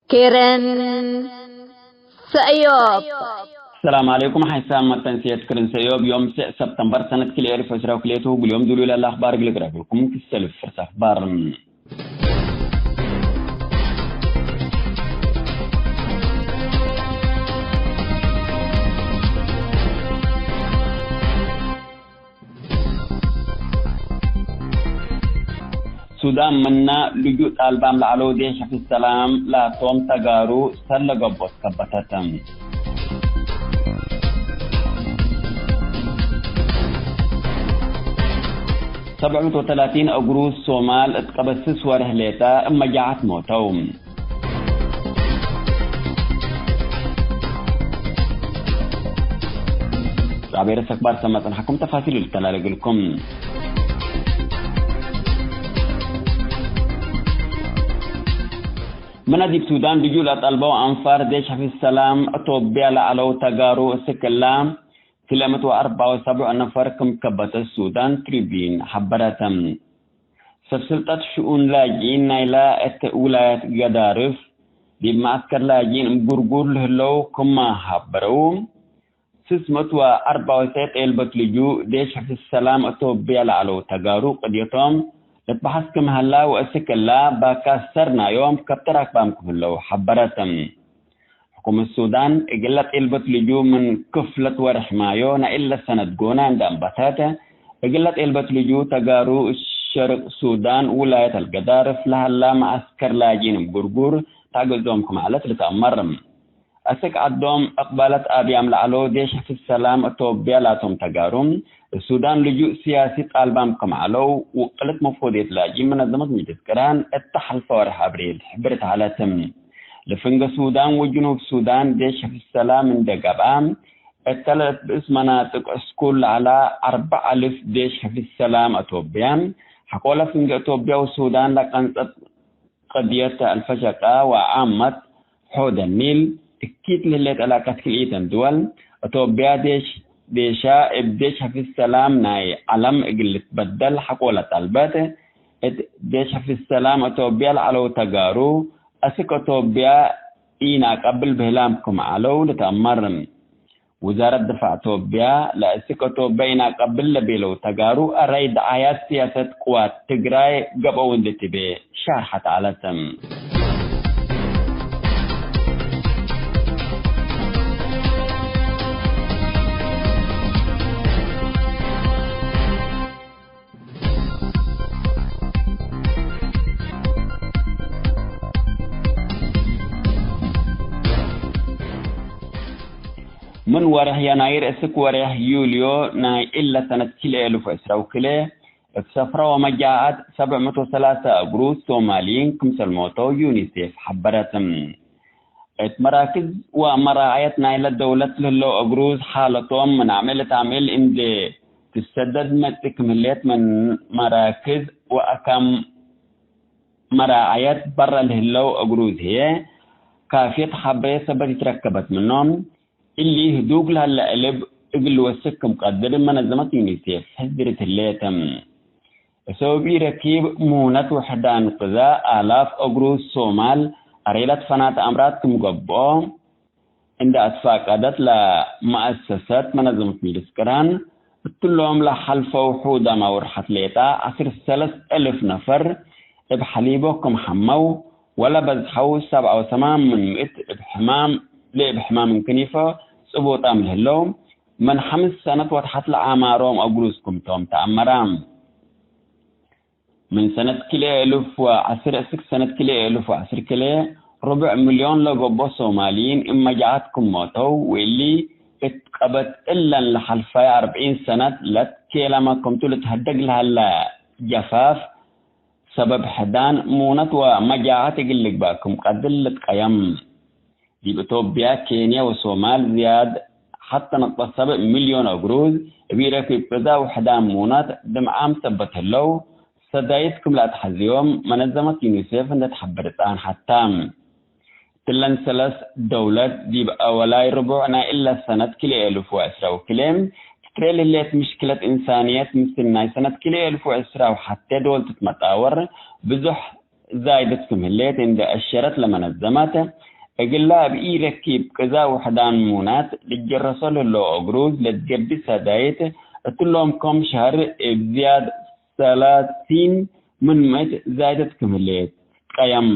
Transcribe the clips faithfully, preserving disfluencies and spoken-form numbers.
ክርን ሰእዮብ። ሰላም ዐለይኩም። ሐይሳም መተንስየት ክርን ሰእዮብ ዮም ስዕ ሰብተምበር ሰነት ክልኤ አልፍ ወዕስራ ወክልኤቱ። እግል ዮም ዱሉይ ለለ አኽባር እግል እቅረብኩም ክሰልፍ ፍርስ አኽባር። ሱዳን ምነ ልጁእ ጣልባም ለዐለው ዴሽ ሕፍዝ ሰላም ላቶም ተጋሩ ሰለ ገብኦት ከበተት። ሰብዕ ምእት ወተላቲን እግሩዝ ሶማል እት ቀበት ስስ ወርሕ ሌጠ እብ መጃዓት ሞተው። ጻቤ ርእስ አክባር ሰመ ጽንሐኩም ተፋሲል ልተላለ እግልኩም። ምነ ዲብ ሱዳን ልጁእ ለጠልበው አንፋር ዴሽ ሕፍዝ ሰላም እቶብያ ለዐለው ተጋሩ እስክ እላ ክልኤ ምእት ወአርበዕ ወሰቡዕ ነፈር ክም ከበተ ሱዳን ትሪቢን ሐበረተ። ሰብ ስልጠት ሽኡን ላጅኢን ናይላ እት ውላየት ገዳርፍ ዲብ መዐስከር ላጅኢን እብ ጉርጉር ለህለው ክመ ሐበረው፣ ስስ ምእት ወአርበዕ ወሰዕ ጤልበት ልጁእ ዴሽ ሕፍዝ ሰላም እቶብያ ለዐለው ተጋሩ ቅድየቶም ልትበሐስ ክም ሀላ ወእስክ እላ ባካስ ሰርናዮም ከብተ ራክባም ክም ህለው ሐበረት። ሕኩመት ሱዳን እግለ ጤልበት ልጁእ ምን ክፍለት ወርሕ ማዮ ናይ እለ ሰነት ጎነ እንደ አንበተት፣ እግለ ጤልበት ልጁእ ተጋሩ ሸርቅ ሱዳን ውላየት አልገዳርፍ ለሀላ መዐስከር ላጅኢን እብ ጉርጉር ታግዞም ክም ዐለት ልትአመር። አስክ ዐዶም እቅባለት አብያም ለዐለው ዴሽ ሕፍዝ ሰላም እቶብያ ላቶም ተጋሩ፣ ሱዳን ልጁእ ስያሲ ጣልባም ክም ዐለው ውቅልት መፍወድየት ላጅኢን መነዘመት ምጅልስ ቅራን እተ ሐልፈ ወርሕ አብሪል ሕብርት ዐለት። ለፍንገ ሱዳን ወጅኑብ ሱዳን ዴሽ ሕፍዝ ሰላም እንደ ገብአ፣ እተ ለእት ብእስ መናጥቅ ዕስኩር ለዐላ አርበዕ አልፍ ዴሽ ሕፍዝ ሰላም አቶብያ፣ ሐቆለ ፍንገ አቶብያ ወሱዳን ለቀንጸት ቅድየት አልፈሸቀ ወአዓመት ሖደ ኒል እኪት ለህሌት ዕላቀት ክልኢተን ድወል፣ አቶብያ ዴሽ፣ ዴሻ እብ ዴሽ ሕፍዝ ሰላም ናይ ዐለም እግል ልትበደል ሐቆለ ጠልበት፣ እት ዴሽ ሕፍዝ ሰላም አቶብያ ለዐለው ተጋሩ፣ አስክ አቶብያ ኢናቀብል ብህላም ክም ዐለው ልትአመር። ውዛረት ድፋዕ ቶብያ፣ ለአስክ አቶብያ ኢናቀብል ለቤለው ተጋሩ፣ አራይ ደዓያት ሲያሰት ቅዋት ትግራይ ገብአው እንዴ ትቤ ሻርሐት ዐለት። ምን ወርሕ የናይር እስክ ወርሕ ዩልዮ ናይ እለ ሰነት ክልኤ እልፍ ወዕስራ ወክልኤ፣ እብ ሰፍረ ወመጃአት ሰብዕ ምእት ወሰላሰ እግሩዝ ሶማልይን ክምሰል ሞተው ዩኒሴፍ ሐበረት። እት መራክዝ ወመራዐየት ናይለ ደውለት ለህለው እግሩዝ ሓለቶም ምን አምዕል እት አምዕል እንዴ ትሰደድ መጽእ ክም ህሌት፣ ምን መራክዝ ወአካን መራዐየት በረ ለህለው እግሩዝ ህዬ ካፍየት ሐብሬ ሰበት ኢትረከበት ምኖም፣ እሊ ህዱግ ለሀለ ዕልብ እግል ልወስክ ክም ቀድር መነዘመት ዩኒሴፍ ሕዝርት ህሌት። እሰብብ ኢረኪብ ሙነት ውሕዳን ቅዛእ አላፍ እግሩዝ ሶማል አሬለት ፈናተ አምራድ ክም ገብኦ እንደ አትፋቀደት ለመአሰሰት መነዘመት ምጅልስ ቅራን፣ እትሎም ለሐልፈው ሑዳም አውርሐት ሌጣ ዐስር ሰለስ እልፍ ነፈር እብ ሐሊቦ ክም ሐመው ወለበዝሐው ሰብዓ ወሰማን ምን ምእት እብ ሕማም፣ ለእብ ሕማም እንክኒፎ ጽቡጣም ለህለው፣ ምን ሐምስ ሰነት ወተሐት ለአማሮም አግሩዝ ክምቶም ተአመራ። ምን ሰነት ክልኤ እልፍ ወዐስር እስክ ሰነት ክልኤ እልፍ ወዐስር ክልኤ፣ ርቡዕ ሚልዮን ለገብኦ ሶማልይን እብ መጃዓት ክም ሞተው፣ ወእሊ እት ቀበት እለን ለሐልፈየ አርብዒን ሰነት ለትኬለመ ክምቱ ልትሀደግ ለሀለ ጀፋፍ፣ ሰበብ ሕዳን፣ ሙነት ወመጃዓት እግል ልግበእ ክም ቀድር ልትቀየም። ዲብ ኢትዮጵያ፣ ኬንያ ወሶማል ዝያድ ሐተ ነጥበት ሰብዕ ሚልዮን አግሩዝ እብ ኢረክብ ቅዛእ ውሕዳን ሙነት ድምዓም ሰበት ህለው፣ ሰዳይት ክም ለአትሐዝዮም መነዘመት ዩኒሴፍ እንዴ ተሐብር ጸንሐት ተ። እትለን ሰለስ ደውለት ዲብ አወላይ ርቡዕ ናይ እለ ሰነት ክልኤ እልፍ ወዕስራ ወክልኤ ትትሬ ለህሌት ምሽክለት እንሳንየት ምስል ናይ ሰነት ክልኤ እልፍ ወዕስራ ወሐቴ ዶል ትትመጣወር ብዙሕ ዛይደት ክም ህሌት እንዴ አሸረት ለመነዘመት፣ እግላ እብ ኢረኪብ ቅዛ ውሕዳን ሙናት ልጀረሶ ለህለው እግሩዝ ለትገብእ ሰዳይት እትሎም፣ ክም ሸህር እብ ዝያድ ሰላሲን ምን ምእት ዛይደት ክም ህሌት ቀየም።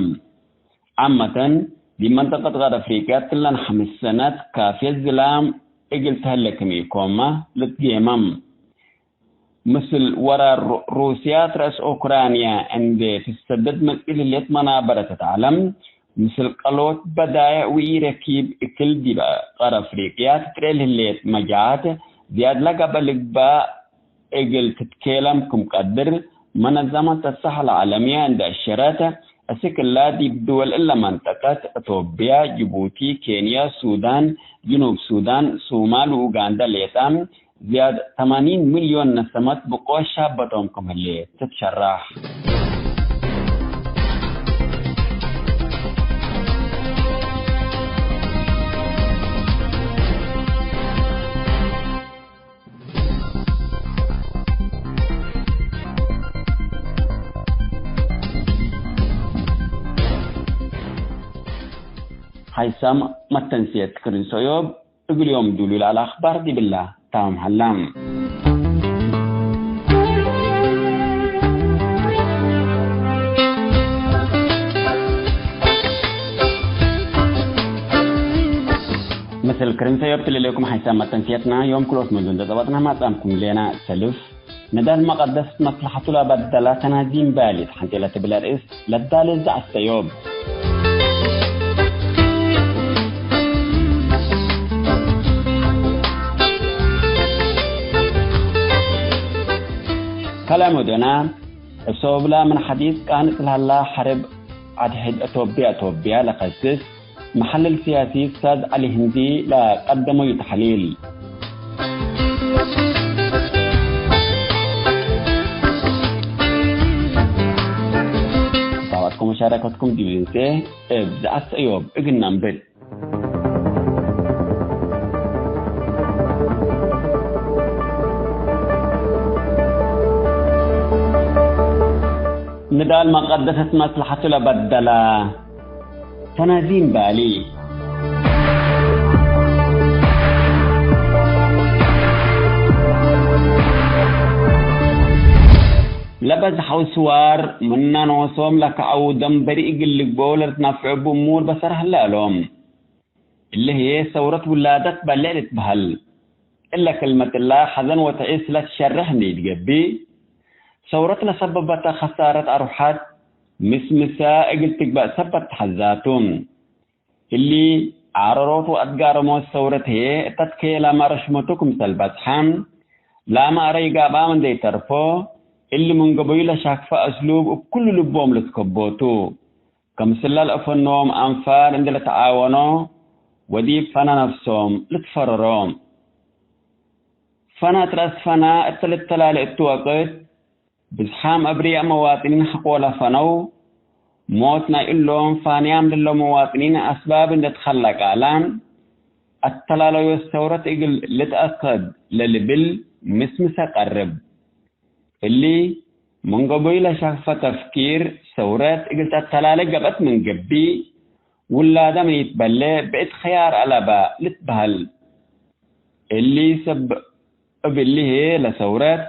ዓመተን፣ ዲብ መንጠቀት ጋር አፍሪቅያ እትለን ሐምስ ሰነት ካፍየት ዝላም እግል ተህለ ክም ኢኮማ ልትጌመም። ምስል ወራር ሩ-፣ ሩስያ ትረአስ ኡክራንያ እንዴ ትሰደድ መጽኢት ህሌት መናበረተት ዐለም፣ ምስል ቀሎት በዳይዕ ወኢረኪብ እክል ዲብ ቀር አፍሪቅያ ትትርኤ ለህሌት መጃዓት ዝያድ ለገብአ ልግባእ እግል ትትኬለም ክም ቀድር መነዘመት አሰሐ ለዐለምየ እንዴ አሸረት፣ አስክ እላ ዲብ ድወል እለ መንጠቀት፣ አቶብያ፣ ጅቡቲ፣ ኬንያ፣ ሱዳን፣ ጅኑብ ሱዳን፣ ሱማል ወኡጋንዳ ሌጣ፣ ዝያድ ተማኒን ሚልዮን ነሰመት ብቆት ሻበቶም ክም ህሌት ትትሸረሕ። ሀይሳም መተንስየት ክርን ሰእዮብ እግል ዮም ዱሉል አልአኽባር ዲብላ ታምም ሀላ። ምስል ክርን ሰእዮብ ትልሌኩም ሐይሳም መተንስየትና ዮም ክሎት መዞን ዘጸበጥና ማጻምኩም ሌና ሰልፍ ንዳል መቀደስ መስለሐቱ ለበደላ ተናዚም ባሊ ተሐንቴ ለትብል ርእስ ለዳሌ ዘዐሰ ዮም። ከላም ወዶና፣ እብ ሰበብላ ምን ሐዲስ ቃንጽ ለሀላ ሐርብ አድሕድ አቶብያ፣ አቶብያ ለከስስ መሐልል ስያሲ ኡስታዝ ዐሊ ህንዲ ለቀደመዩ ተሕሊል። ዳዕወትኩም ወሻረከትኩም ዲብ እንሴ እብ ዘዐት ሰእዮብ እግል ነንብት። ንዳል መቀደሰት መስለሐቱ ለበደላ። ተናዚም ባሊ። ለበዝሐው ስዋር ምነ ኖሶም ለከዐው ደም በሪ እግል ልግበኦ ለልትነፍዑ እቡ እሙር በሰር ሀለ እሎም። እሊ ህዬ ሰውረት ውላደት በሌዕ ልትበሀል። እለ ክልመት እላ ሐዘን ወተዒስ ለትሸርሕ እንዴ ኢትገብእ፣ ሰውረት ለሰበበተ ከሳረት አርወሐት ምስምሰ እግል ትግበእ ሰበት ተሐዛቱ። እሊ አረሮት ወአትጋረሞት ሰውረት ህዬ እተ ትኬለመ ረሽመቱ ክምሰል በጽሐ፣ ላመ አረ ኢጋብአም እንዴ ኢተርፎ፣ እሊ ምን ገበዩ ለሻክፈ አስሉብ እብ ኩሉ ልቦም ልትከቦቱ። ከምስለ ለአፈኖም አንፋር እንዴ ለተዓወኖ ወዲብ ፈና ነፍሶም ልትፈረሮ። ፈና እት ረአስ ፈና እተ ልተላሌ እቱ ወቅት፣ ብዝሓም አብርያእ መዋጥኒን ሐቆለ ፈነው፣ ሞት ናይ እሎም ፋንያም ለለው መዋጥኒን አስባብ እንዴ ትከለቅ አለ፣ አተላለዮት ሰውረት እግል ልትአከድ ለልብል ምስምሰ ቀርብ። እሊ ምን ገቦይ ለሻክፈ ተፍኪር፣ ሰውረት እግል ተተላሌ ገብአት ምን ገብእ፣ ውላደ ምን ኢትበሌ ብዕድ ክያር አለበ ልትበሀል። እሊ ሰብ እብ እሊ ህዬ ለሰውረት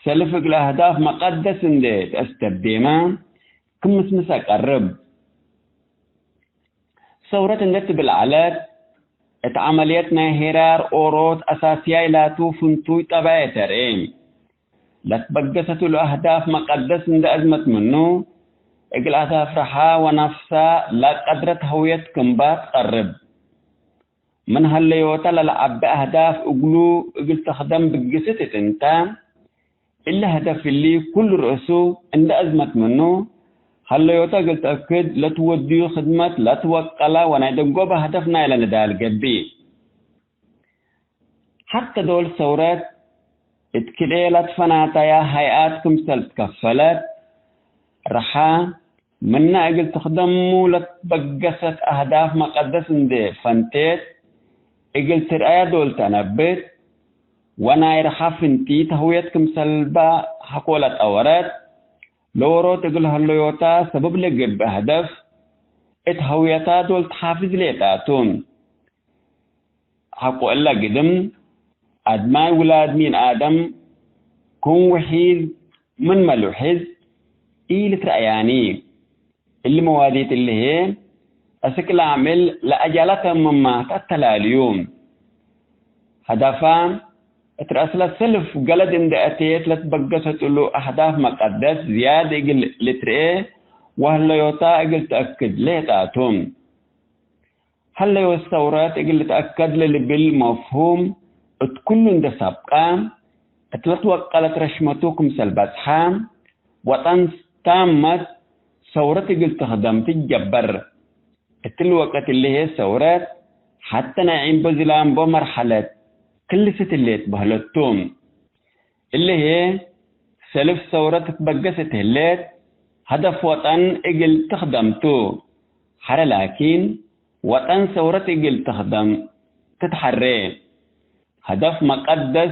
ሰልፍ እግል አህዳፍ መቀደስ እንዴ ተአስተብዴመ ክም ምስምሰ ቀርብ። ሰውረት እንዴ ትብል ዐለት፣ እት ዐመልየት ናይ ሄራር ኦሮት አሳስያይ ላቱ ፍንቱይ ጠባየ ተርኤ። ለትበገሰቱ ለአህዳፍ መቀደስ እንዴ አዝመት ምኑ፣ እግል አሳፍረሓ ወነፍሳ ለቀድረት ሀውየት ክምባት ቀርብ። ምን ሀለዮተ ለለዐቤ አህዳፍ እግሉ እግል ተክደም ብግስት እት እንተ፣ እሊ ሀደፍ እሊ ኩሉ ርእሱ እንዴ አዝመት ምኑ፣ ሀለዮተ እግል ተአክድ ለትወድዩ ክድመት ለትወቀለ ወናይ ደንጎበ ሀደፍ ናይለ ንዳል ገብእ። ሐተ ዶል ሰውረት እት ክልኤ ለትፈናተያ ሀይአት ክምሰል ትከፈለት፣ ረሓ ምነ እግል ትክደሙ ለትበገሰት አህዳፍ መቀደስ እንዴ ፈንቴት፣ እግል ትርአየ ዶል ተነብት፣ ወናይ ረሓ ፍንቲት ሀውየት ክምሰልበ ሐቆ ለጠወረት፣ ለወሮት እግል ሀለዮታ ሰብብ ለገብእ ሀደፍ እት ሀውየታ ዶል ተሓፍዝ ሌጣ ቱ። ሐቆ እለ ግድም፣ አድማይ ውላድ ሚን አደም ክም ውሒዝ ምንመ ልውሒዝ ኢልትረአያኒ። እሊ መዋዲት እሊ ህዬ፣ አስክ ለአምዕል ለአጃለ ተምማ ተአተላልዩ። ሀዳፋ፣ እት ረአስለ ሰልፍ ገለድ እንዴ አቴት ለትበገሰት እሉ አህዳፍ መቀደስ ዝያድ እግል ልትርኤ ወሀለዮታ እግል ተአክድ ሌጣ ቱ። ሀለዮት ሰውረት እግል ልትአከድ ለልብል መፍሁም እት ኩሉ እንዴ ሰብቀ፣ እት ለትወቀለት ረሽመቱ ክምሰል በጽሐ፣ ወጠን ታመት ሰውረት እግል ትክደም ትጀበር። እትሊ ወቅት እሊ ህዬ ሰውረት ሐተ ናይ ዒንቦ ዝላምቦ መርሐለት ክልስት ህሌት በህለት ቱ። እሊ ህዬ ሰልፍ ሰውረት ትትበገስ እት ህሌት፣ ሀደፍ ወጠን እግል ትክደም ቱ። ሐረ ላኪን፣ ወጠን ሰውረት እግል ትክደም ትትሐሬ። ሀደፍ መቀደስ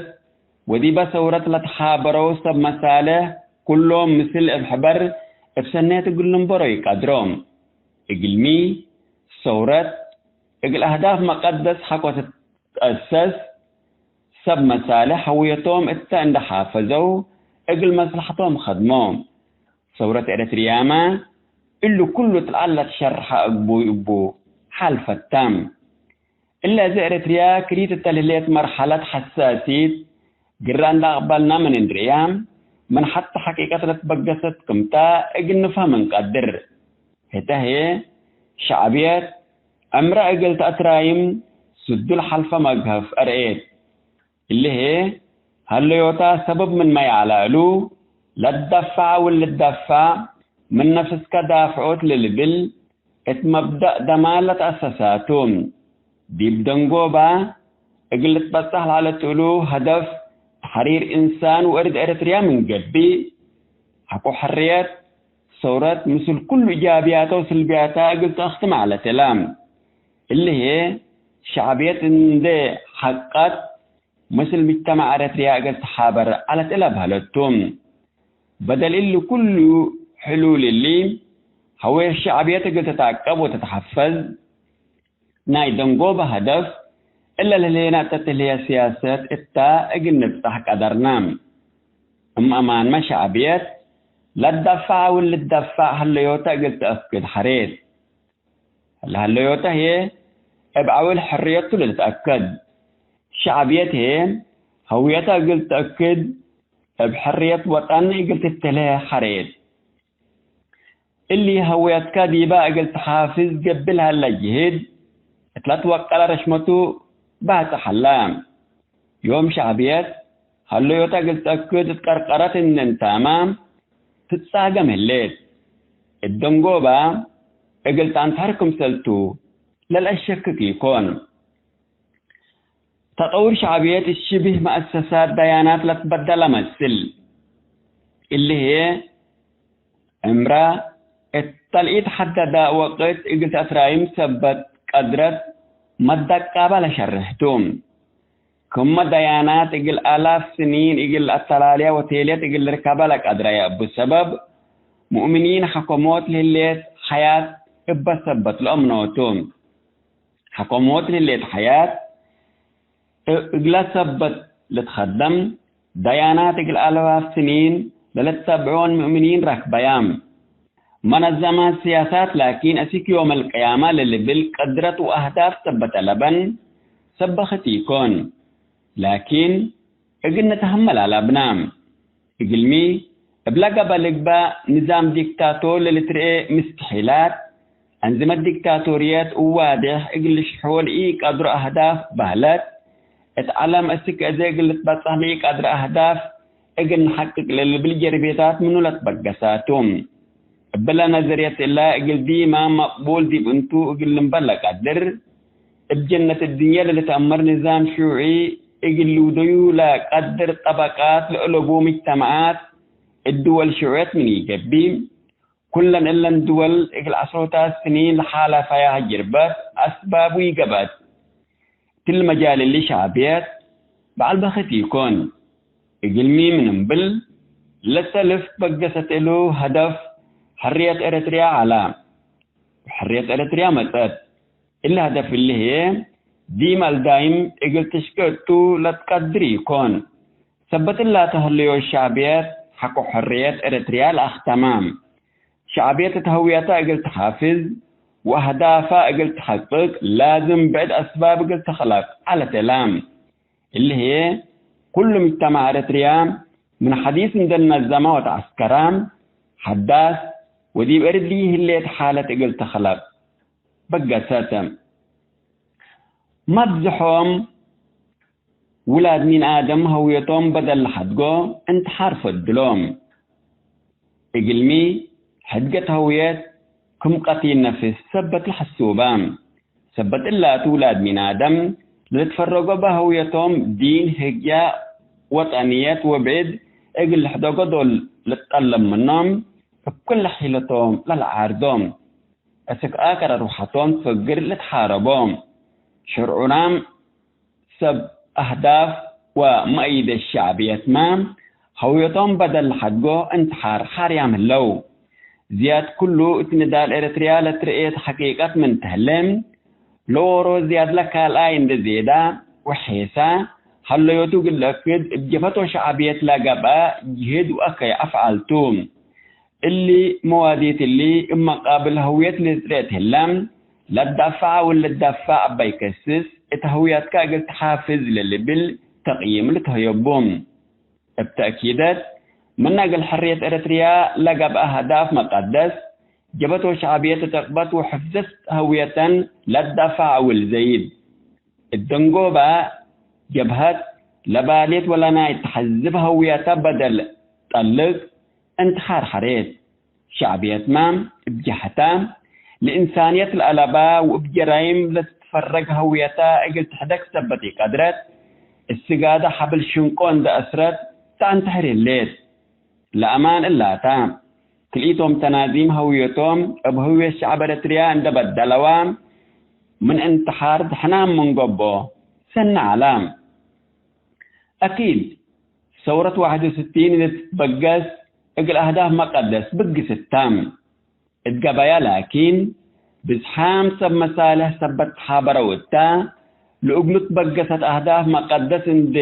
ወዲበ ሰውረት ለትሓበረው ሰብ መሳልሕ ኩሎም ምስል እብ ሕበር እብ ሰኔት እግል ልንበሮ ኢቀድሮ። እግልሚ፣ ሰውረት እግል አህዳፍ መቀደስ ሐቆ ትትአሰስ፣ ሰብ መሳልሕ ሀውየቶም እተ እንዴ ሓፈዘው እግል መስለሐቶም ከድሞ። ሰውረት ኤረትርያመ እሉ ኩሉ እት ለዐለ ትሸርሐ እግቡይ እቡ ሓልፈት ተ። እለ እዘ ኤረትርያ ክሪት እተ ለህሌት መርሐለት ሐሳሲት ግረ እንዴ አቅበልና ምን እንርእያ፣ ምን ሐተ ሐቂቀት ለትበገሰት ክምተ እግል ንፈህም እንቀድር። ህተ ህዬ፣ ሸዕብየት ዕምረ እግል ተአትራይም ስዱል ሐልፈ መግሀፍ አርኤት። እሊ ህዬ፣ ሀለዮታ ሰበብ ምንመ ይዐለ እሉ፣ ለትደፈዕ ወልትደፈዕ ምን ነፍስከ ዳፍዖት ለልብል እት መብደእ ደማን ለተአሰሳቱ። ዲብ ደንጎባ እግል ልትበጸሕ ለዐለት እሉ ሀደፍ ተሕሪር እንሳን ወእርድ ኤረትርያ ምን ገብእ፣ ሐቆ ሕርየት ሰውረት ምስል ኩሉ ኢጃብያተ ወስልብያተ እግል ተአክትም ዐለት እለ። እሊ ህዬ ሸዕብየት እንዴ ሐቀት ምስል ምጅተማዕ ኤረትርያ እግል ተሓበር ዐለት እለ በህለት ቱ። በደል እሊ ኩሉ ሕሉል እሊ፣ ሀዌ ሸዕብየት እግል ትትዐቀብ ወትትሐፈዝ፣ ናይ ደንጎበ ሀደፍ እለ ለህሌነ እተ ትልህየ ሲያሰት እተ እግል ንብጸሕ ቀደርነ። እም አማንመ ሸዕብየት ለትደፈዕ ወልትደፈዕ ሀለዮተ እግል ተአክድ ሐሬት። ለሀለዮተ ህዬ እብ ዐውል ሕርየቱ ለልትአከድ። ሸዕብየት ህዬ ሀውየተ እግል ተአክድ እብ ሕርየት ወጠን እግል ትትልሄ ሐሬት። እሊ ሀውየትከ ዲበ እግል ተሓፍዝ ገብእ ለሀለ ጅህድ እት ለትወቀለ ረሽመቱ ባጽሕ ሀለ። ዮም ሸዕብየት ሀለዮተ እግል ተአክድ እት ቀርቀረት እንንታመ ትትጻገም ህሌት። እት ደንጎበ እግል ተአንተሐር ክምሰልቱ ለልአሸክክ ኢኮን። ተጠውር ሸዕብየት እት ሽብህ መአሰሳት ደያናት ለትበደለ መስል። እሊ ህዬ ዕምረ እተ ለኢተሐደደ ወቅት እግል ተአትራይም ሰበት ቀድረት መደቃበ ለሸርሕ ቱ። ክመ ደያናት እግል አላፍ ስኒን እግል አተላልያ ወቴልየት እግል ልርከበ ለቀድረየ እቡ ሰበብ፣ ሙእምኒን ሐከሞት ለህሌት ሐያት እበ ሰበት ለአምኖቱ። ሐከሞት ለህሌት ሐያት እግለ ሰበት ልትከደም፣ ደያናት እግል አላፍ ስኒን ለልትተብዖን ሙእምኒን ረክበያም። መነዘማት ስያሳት ላኪን፣ አስክ ዮም አልቅያመ ለልብል ቀድረት ወአህዳፍ ሰበት አለበን ሰበኽት ኢኮን። ላኪን፣ እግል ንትሀመል አለብነ። እግልሚ፣ እብለ ገበ ልግበእ ንዛም ዲክታቶር ለልትርኤ ምስትሒላት፣ አንዝመት ዲክታቶርየት እዋዴሕ እግል ልሽሕዎ ለኢቀድሮ አህዳፍ በህለት፣ እት ዐለም እስክ እዜ እግል ልትበጸሕ ለኢቀድረ አህዳፍ እግል ነሐቅቅ ለልብል ጀርቤታት ምኑ ለትበገሳቱ። እብለ ነዘርየት እለ እግል ዲማ መቅቡል ዲብ እንቱ እግል ልንበር ለቀድር፣ እብ ጀነት እድንየ ለልትአመር ንዛም ሹዑዒ እግል ልውደዩ ለቀድር ጠበቃት ለአለቡ ምጅተመዓት እት ድወል ሽዑዕየት ምን ኢገብእ፣ ኩለን እለን ድወል እግል ዐስሮታት ስኒን ለሓለፈያ ጅርበት አስባቡ ኢገብአት። እትሊ መጃል እሊ ሸዕብየት በዐል በክት ኢኮን። እግልሚ ምን እምብል፣ ለሰልፍ በገሰት እሉ ሀደፍ ሕርየት ኤረትርያ ዐለ። ወሕርየት ኤረትርያ መጸት። እሊ ሀደፍ እሊ ህዬ ዲም አልዳይም እግል ትሽቄ እቱ ለትቀድር ኢኮን። ሰበት እላ ተህለዮ ሸዕብየት ሐቆ ሕርየት ኤረትርያ ለአክተመ። ሸዕብየት እት ሀውየተ እግል ተሓፍዝ ወአህዳፋ እግል ተሐቅቅ ላዝም ብዕድ አስባብ እግል ተክለቅ ዐለት እለ። እሊ ህዬ፣ ኩሉ ምጅተማዕ ኤረትርያ ምን ሐዲስ እንዴ ነዘመ ወተዐስከረ፣ ሐዳስ ወዲብ እርድይ ህሌት ሓለት እግል ተክለቅ በገሰት። መብዝሖም ውላድ ሚን አደም ሀውየቶም በደል ለሐድጎ እንትሓር ፈድሎም። እግልሚ፣ ሕድገት ሀውየት ክም ቀቲል ነፍስ ሰበት ለሐስቡበ። ሰበት እላቱ ውላድ ሚን አደም ለልትፈረጎ በሀውየቶም ዲን፣ ህግያ፣ ወጠንየት ወብዕድ እግል ልሕደጎ ዶል ልትጠለብ ምኖም፣ እብ ክለ ሒለቶም ለለዓርዶም። እስክ አከረ ሩሓቶም ትፈግር ልትሓረቦም። ሽርዑናም ሰብ አህዳፍ ወመአይደት ሸዕብየትመ ሀውየቶም በደል ለሐድጎ እንትሓር ሓርያም ህለው። ዝያድ ክሉ እት ንዳል ኤረትርያ ለትረኤት ሐቂቀት ምን ተህሌ፣ ለዎሮ ዝያድ ለካልኣይ እንዴ ዜዳ ወሔሳ ሀለዮቱ እግል ለአክድ፣ እብ ጀብሀት ወሸዕብየት ለገብአ ጅህድ ወአከይ አፍዓል ቱ። እሊ መዋዲት እሊ እብ መቃብል ሀውየት ልትርኤት ህለ፣ ለትዳፈዕ ወለትዳፈዕ እበ ኢከስስ፣ እት ሀውየትከ እግል ተሓፍዝ ለልብል ተቅይም ልትሀየቡ። እብ ተእኪደት፣ ምነ እግል ሕርየት ኤረትርያ ለገብአ አህዳፍ መቀደስ፣ ጀብሀት ወሸዕብየት እት ዕቅበት ወሕፍዘት ሀውየተን ለትዳፈዕ እብ ዘይድ። እት ደንጎበ ጀብሀት ለባሌት ወለናይ ተሐዝብ ሀውየተ በደል ጠልቅ፣ እንትሓር ሐሬት። ሸዕብየትመ እብ ጀሐተ፣ ለእንሳንየት ለአለበ ወእብ ጀራይም ለትትፈረግ ሀውየተ እግል ትሕደግ ሰበት ኢቀድረት፣ እት ስጋደ ሐብል ሽንቆ እንዴ አስረት ተአንተሕር ህሌት። ለአማን እላተ፣ ክልኢቶም ተናዚም ሀውየቶም እብ ሀውየት ሸዕብ ኤረትርያ እንዴ በደለወ፣ ምን እንትሓር ድሕናም ምን ገብኦ ሰኒ ዐለ። አኪድ፣ ሰውረት ዋሕድ ወስቲን ለትትበገስ እግል አህዳፍ መቀደስ ብግስ እተ። እት ገበያ ላኪን፣ ብዝሓም ሰብ መሳልሕ ሰበት ተሓበረው እተ፣ ለእግሉ ትበገሰት አህዳፍ መቀደስ እንዴ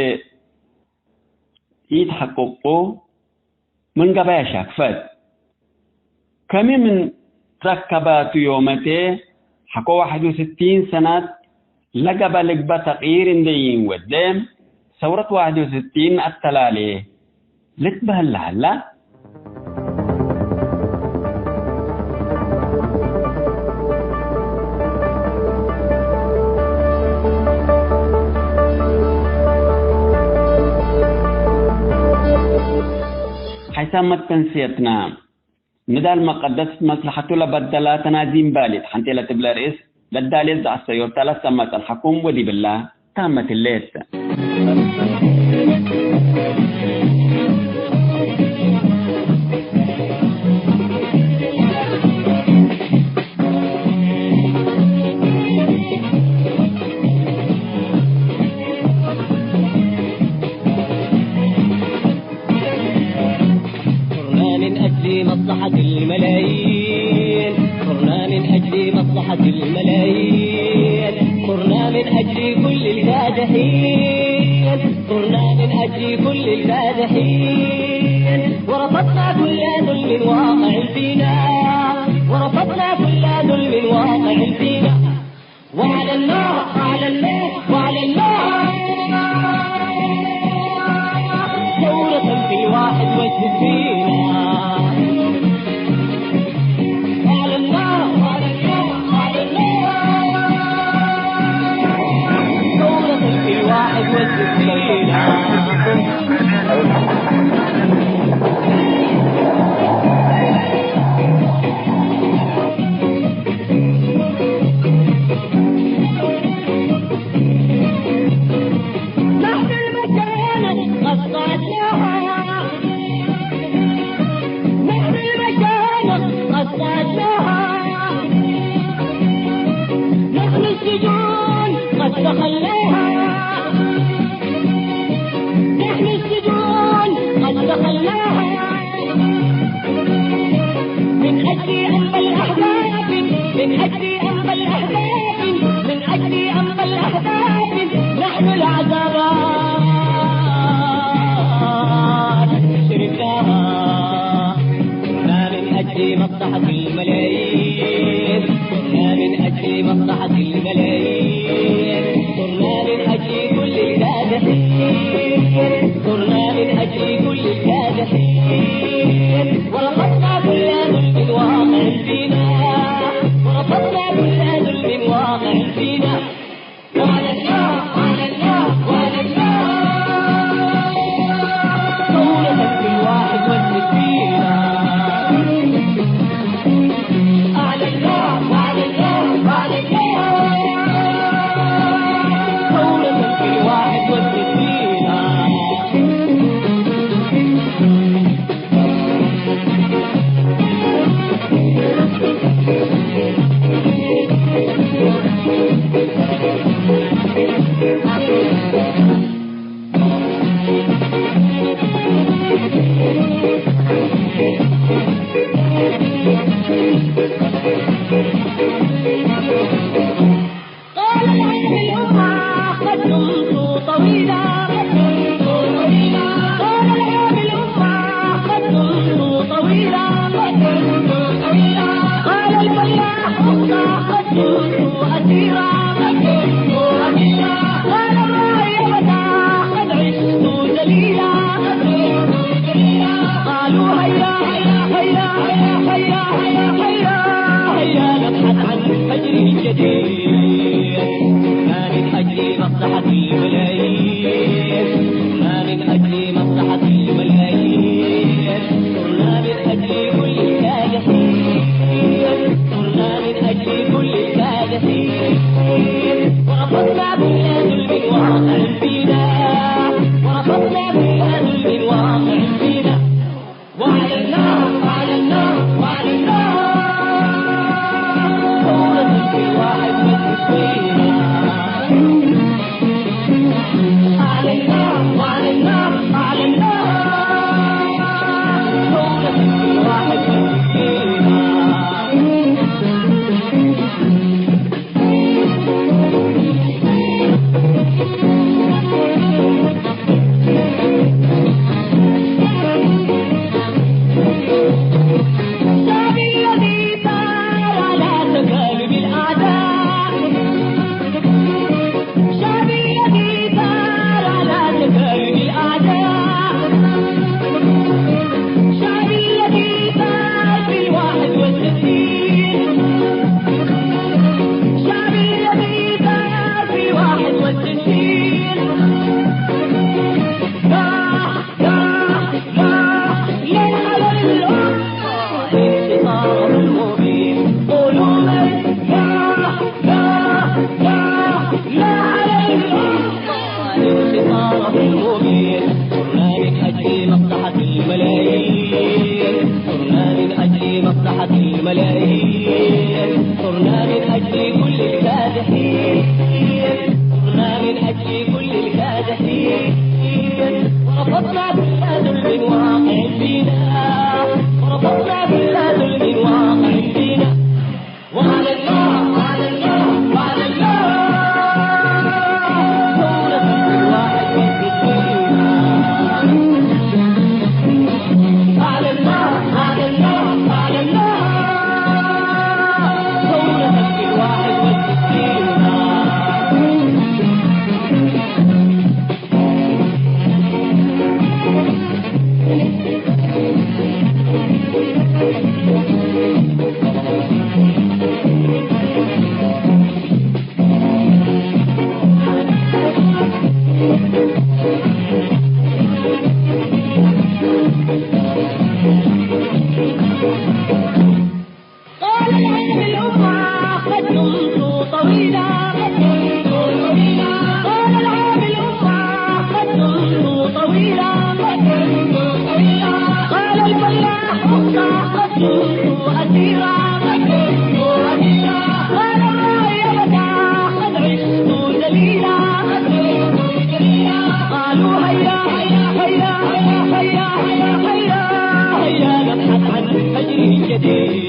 ኢተሐቅቁ፣ ምን ገበያ ሻክፈት። ከሚ ምን ረከባቱ ዮመቴ፣ ሐቆ ዋሕድ ወስቲን ሰናት ለገበ ልግበእ ተቅይር እንዴ ኢንወዴ፣ ሰውረት ዋሕድ ወስቲን አተላሌ ልትበህል ለሀላ። ሐይሳም መትከንስየትና። ንዳል መቀደስ መስለሐቱ ለበደላ ተናዚም ባሊት ሐንቴ ለትብለ ርእስ ለዳሌት ዘአሰዮርታ ለሰመ ጸንሐኩም ወዲብላ ታመት ህሌት። صرنا من أجل مصلحة الملايين، صرنا من أجل مصلحة الملايين، صرنا من أجل كل الكادحين، صرنا من أجل كل الكادحين، ورفضنا كل ظلم واقع فينا، ورفضنا كل ظلم واقع فينا. وعلى الله، وعلى الله، وعلى الله، ثورة في واحد وستين. وعلى الله، وعلى الله، وعلى الله، ثورة في واحد وستين. نحن المشانق قد صعدناها، نحن المشانق قد صعدناها، نحن السجون قد دخلناها، نحن السجون قد دخلناها. مصلحة الملايين. صرنا من أجل كل الكادحين، صرنا من أجل كل الكادحين، ورفضنا كل ظلم واقع فينا، ورفضنا كل ظلم واقع فينا. وعلى الله، وعلى الله، وعلى الله. ثورة الواحد والستين. على الله، وعلى الله، وعلى الله. ثورة الواحد والستين. قال العامل أمة قد دمت طويلا، قد دمت طويلا. قال العامل أمة قد دمت طويلا، قد دمت طويلا. قال الفلاح أخطى قد دمت أسيرا، قد دمت أسيرا. قال الراعي أبدا قد عشت ذليلا، قد عشت ذليلا. قالوا هيا، هيا، هيا نبحث عن فجر جديد. ما من أجل مصلحة الملايين، ما من أجل مصلحة الملايين، صرنا من أجل كل الكادحين، صرنا من أجل كل الكادحين، ورفضنا كل ظلم واقع فينا، ورفضنا كل ظلم واقع فينا. وعلى النار، وعلى النار، وعلى النار. ثورة في واحد وستين. على النار، وعلى النار، وعلى النار. ثورة في واحد وستين. شعبي الذي ثار على تكالب الأعداء. شعبي الذي ثار على تكالب الأعداء. شعبي الذي ثار في الواحد والستين. شعبي الذي ثار في واحد وستين. لا، لا، لا، لن على الأرض انتصار المبين. قولوا لي لا، لا، لا، لا على الأرض انتصار المبين. صرنا من أجل مصلحة الملايين، صرنا من أجل مصلحة الملايين، صرنا من أجل كل الكادحين، صرنا من أجل كل الكادحين، ورفضنا كل ظلم واقع فينا، ورفضنا كل ظلم واقع فينا. وعلى الله، وعلى الله، وعلى الله. ثورة الواحد والستين. على الله، على الله، على الله. ثورة الواحد والستين. قال العامل أمة قد دمت طويلا، قد دمت طويلا. قال العامل أمة قد دمت طويلا، قد دمت طويلا. قال الفلاح أخطى قد دمت أسيرا، قد دمت أسيرا. قال الراعي أبدا قد عشت ذليلا، قد عشت ذليلا. قالوا هيا، هيا، هيا، هيا، هيا، هيا، هيا نبحث عن فجر جديد.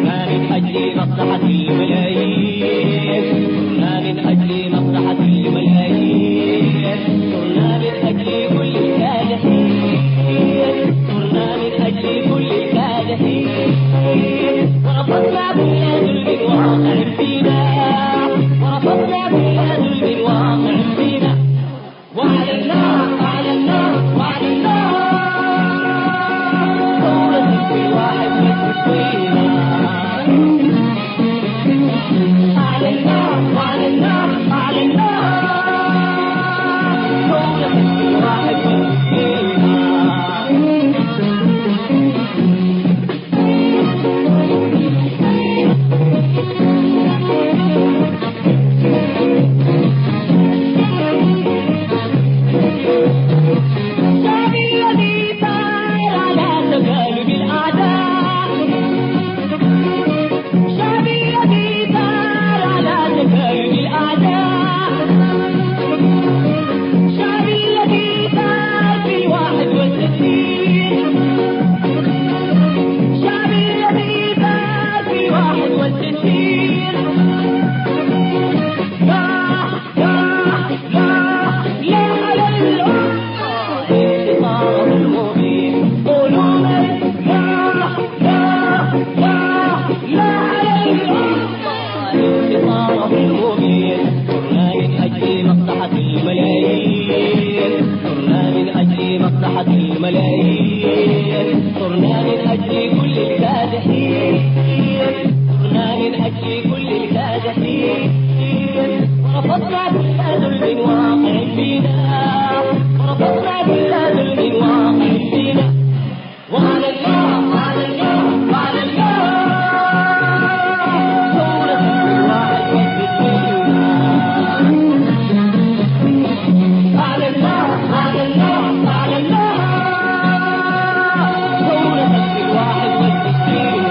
ما من أجل مصلحة الملايين. المؤمنين، صرنا من أجل مصلحة الملايين، صرنا من أجل مصلحة الملايين، صرنا من أجل كل الكادحين، صرنا من أجل كل الكادحين، ورفضنا كل ظلم واقع فينا، ورفضنا كل ظلم واقع فينا. وعلى الله، وعلى الله، وعلى الله. ثورة الواحد والستين. على الله، على الله، على الله. ثورة الواحد والستين.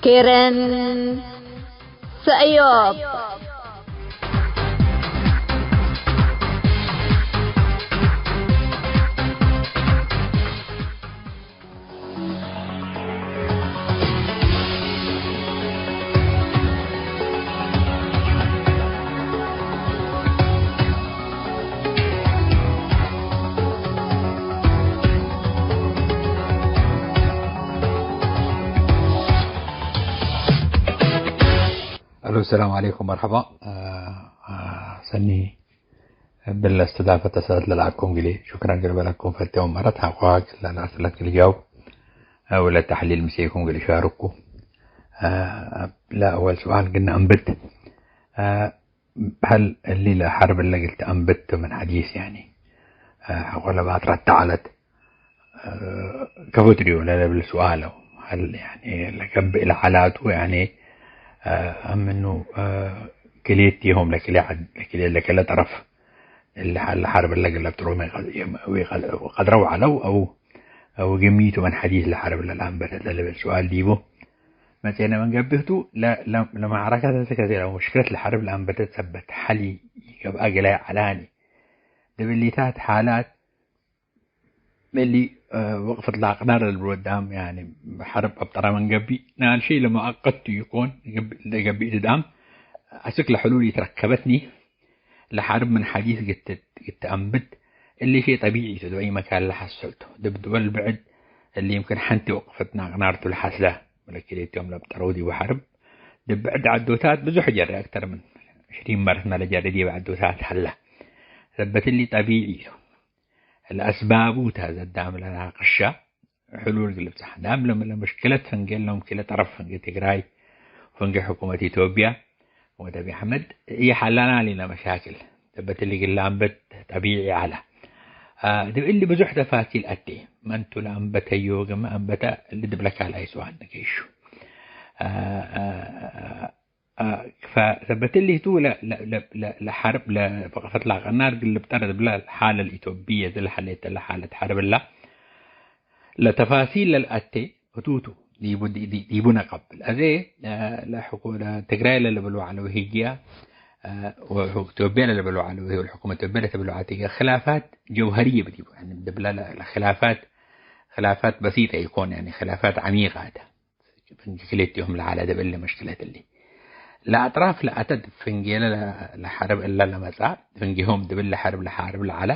ኬረን ሰእዮብ። አሎ፣ ሰላም ዐለይኩም፣ መርሐባ። አ፣ አ፣ ሰኒ እብለ እስትዳፈተ ሰበት ለልአኩም እግሊ፣ ሹክረን እግል በለኩም ፈቴ ወመረት ሐቆ እግል ለአስእለት እግል ጃውብ፣ አ፣ ወለተሕሊል ምሴኩም እግል ሻርኩ። አ፣ ለአወል ሱኣል ግነ አንብት። አ፣ ሀል እሊ ለሐርብ እለ እግል ተአንብት ምን ሐዲስ፣ ያኒ፣ ሐቆ ለባትረት ተዐለት፣ ከፎ ትድዮ ለለብል ሱኣለው። ሀል፣ ያኒ፣ ለገብእ ለሐላቱ፣ ያኒ፣ አምኑ፣ ክልኤቲሆም ለክልኤ ዐድ፣ ለክልኤ፣ ለክለ ጠረፍ እሊ ሐል ሐርብ እለ እግል ለብጥሮም ቀድረው ዐለው አው፣ አው ግምይቱ ምን ሐዲስ ለሐርብ እለ ለአንበተት ለልብል ሱኣል ዲቡ። መጽኤነ ምን ገብእ ቱ፣ ለ-፣ ለ-፣ ለመዕረከት ከዜ ለሙሽክለት ለሐርብ ለአንበተት ሰበት ሐል ኢገብአ ገላይ ዐላኒ። ዲብ እሊታት ሓላት እሊ፣ እ፣ ወቅፈት ለአቅናር ለልብል ወዳም፣ ያኒ፣ ሐርብ አብጠረ ምን ገብእ፣ ናልሺ ለመአቀት ቱ ኢኮን፣ ለገብእ ድዳም፣ አስክ ለሕሉል ኢትረከበትኒ፣ ለሐርብ ምን ሐዲስ ግትት፣ ግትአንብት፣ እሊ ሺ ጠቢዒ ቱ፣ ዲብ አይ መካን ለሐሰልቱ። ዲብ ድወል ብዕድ፣ እሊ ይምክን ሐንቲ ወቅፈት ናቅናርቱ ለሐስለ፣ ወለክልኤቶም ለብጠረው ዲቡ ሐርብ፣ ዲብ ብዕድ ዐዶታት ብዙሕ ጀረ፣ አክተር ምን ዕሽሪን መረትመ ለጀረ ዲብ ዐዶታት ሀለ። ሰበት እሊ ጠቢዒ ቱ። ለአስባቡ ተ ዘዳም ለናቅሻ፣ ሕሉል እግል ልብጸሕ። ዳም ለም-፣ ለመሽክለት ፍንጌ ለምክለ ጠረፍ ፍንጌ ትግራይ፣ ፍንጌ ሕኩመት ኢትዮጵያ፣ ሕኩመት አብይ አሕመድ፣ ኢሐላና ሊነ መሻክል። ሰበት እሊ እግል ለአንብት ጠቢዒ ዐለ። አ፣ ዲብ እሊ ብዙሕ ተፋሲል አቴ። መንቱ ለአንበተዮ፣ ግመ አንበተ፣ እሊ ዲብለ ካልኣይ ሱኣል ንገይሹ። አ፣ አ፣ አ፣ አ፣ ፈሰበት እሊ ቱ ለ-፣ ለ-፣ ለ-፣ ለ-፣ ለሐርብ ለወቅፈት ለአቅናር እግል ልብጠር ዲብለ ሓለ ለኢትዮጵየ እት ለሐሌተ ለሓለት ሐርብ እላ ለተፋሲል ለልአቴ እቱ ቱ ዲቡ፣ ዲ-፣ ዲ-፣ ዲቡ ነቀብል። አዜ፣ አ፣ ለሕኩ-፣ ለትግራይ ለልብሎ ዐለው ህግያ፣ አ፣ ወኢትዮጵያ ለልብሎ ዐለው ህግያ ወለሕኩመት ኢትዮጵያ ለትብሎ ዐት ህግያ ክላፋት ጀውሀርየ ብዲቡ። ያኒ ዲብለ ለ-፣ ለክላፋት፣ ክላፋት በሲጠ ኢኮን፣ ያኒ ክላፋት ዐሚቀ ተ። ፍንጌ ክልኤቲሆም ለዐለ ዲብ እሊ መሽክለት እሊ። ለአጥራፍ ለአተ ዲብ ፍንጌለ ለ-፣ ለሐርብ እለ ለመጽአ፣ ፍንጌሆም ዲብ እሊ ሐርብ ለሐርብ ለዐለ፣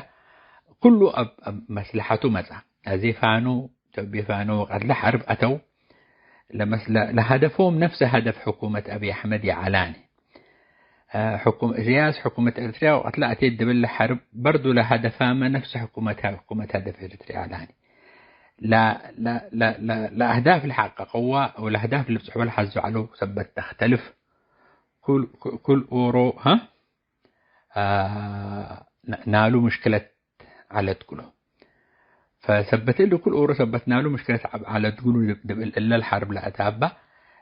ኩሉ እብ፣ እብ መስለሐቱ መጽአ። አዜ ፋኑ፣ ኢትዮጵየ ፋኑ ወቀት ለሐርብ አተው፣ ለመስለ-፣ ለሀደፎም ነፍሰ ሀደፍ ሕኩመት አብይ አሕመድ ይዐላኒ። አ፣ ሕኩም-፣ እስያስ ሕኩመት ኤርትርያ ወቀት ለአቴት ዲብለ ሐርብ በርዱ ለሀደፋመ ነፍሰ ሕኩመት፣ ሕኩመት ሀደፍ ኤርትርያ ዐላኒ። ለ-፣ ለ-፣ ለ-፣ ለ-፣ ለአህዳፍ ለሐቀቀዋ ወለአህዳፍ ልብጽሕወ ለሐዙ ዐለው ሰበት ተክተልፍ። ኩል፣ ኩ-፣ ኩል ኦሮ፣ ሀ? አ፣ ና-፣ ናሉ ምሽክለት ዐለት እግሉ። ፈሰበት እሊ ኩል ኦሮ ሰበት ናሉ ምሽክለት ዐ-፣ ዐለት እግሉ ዲብ፣ ዲብ እል፣ እለ ለሐርብ ለአታባ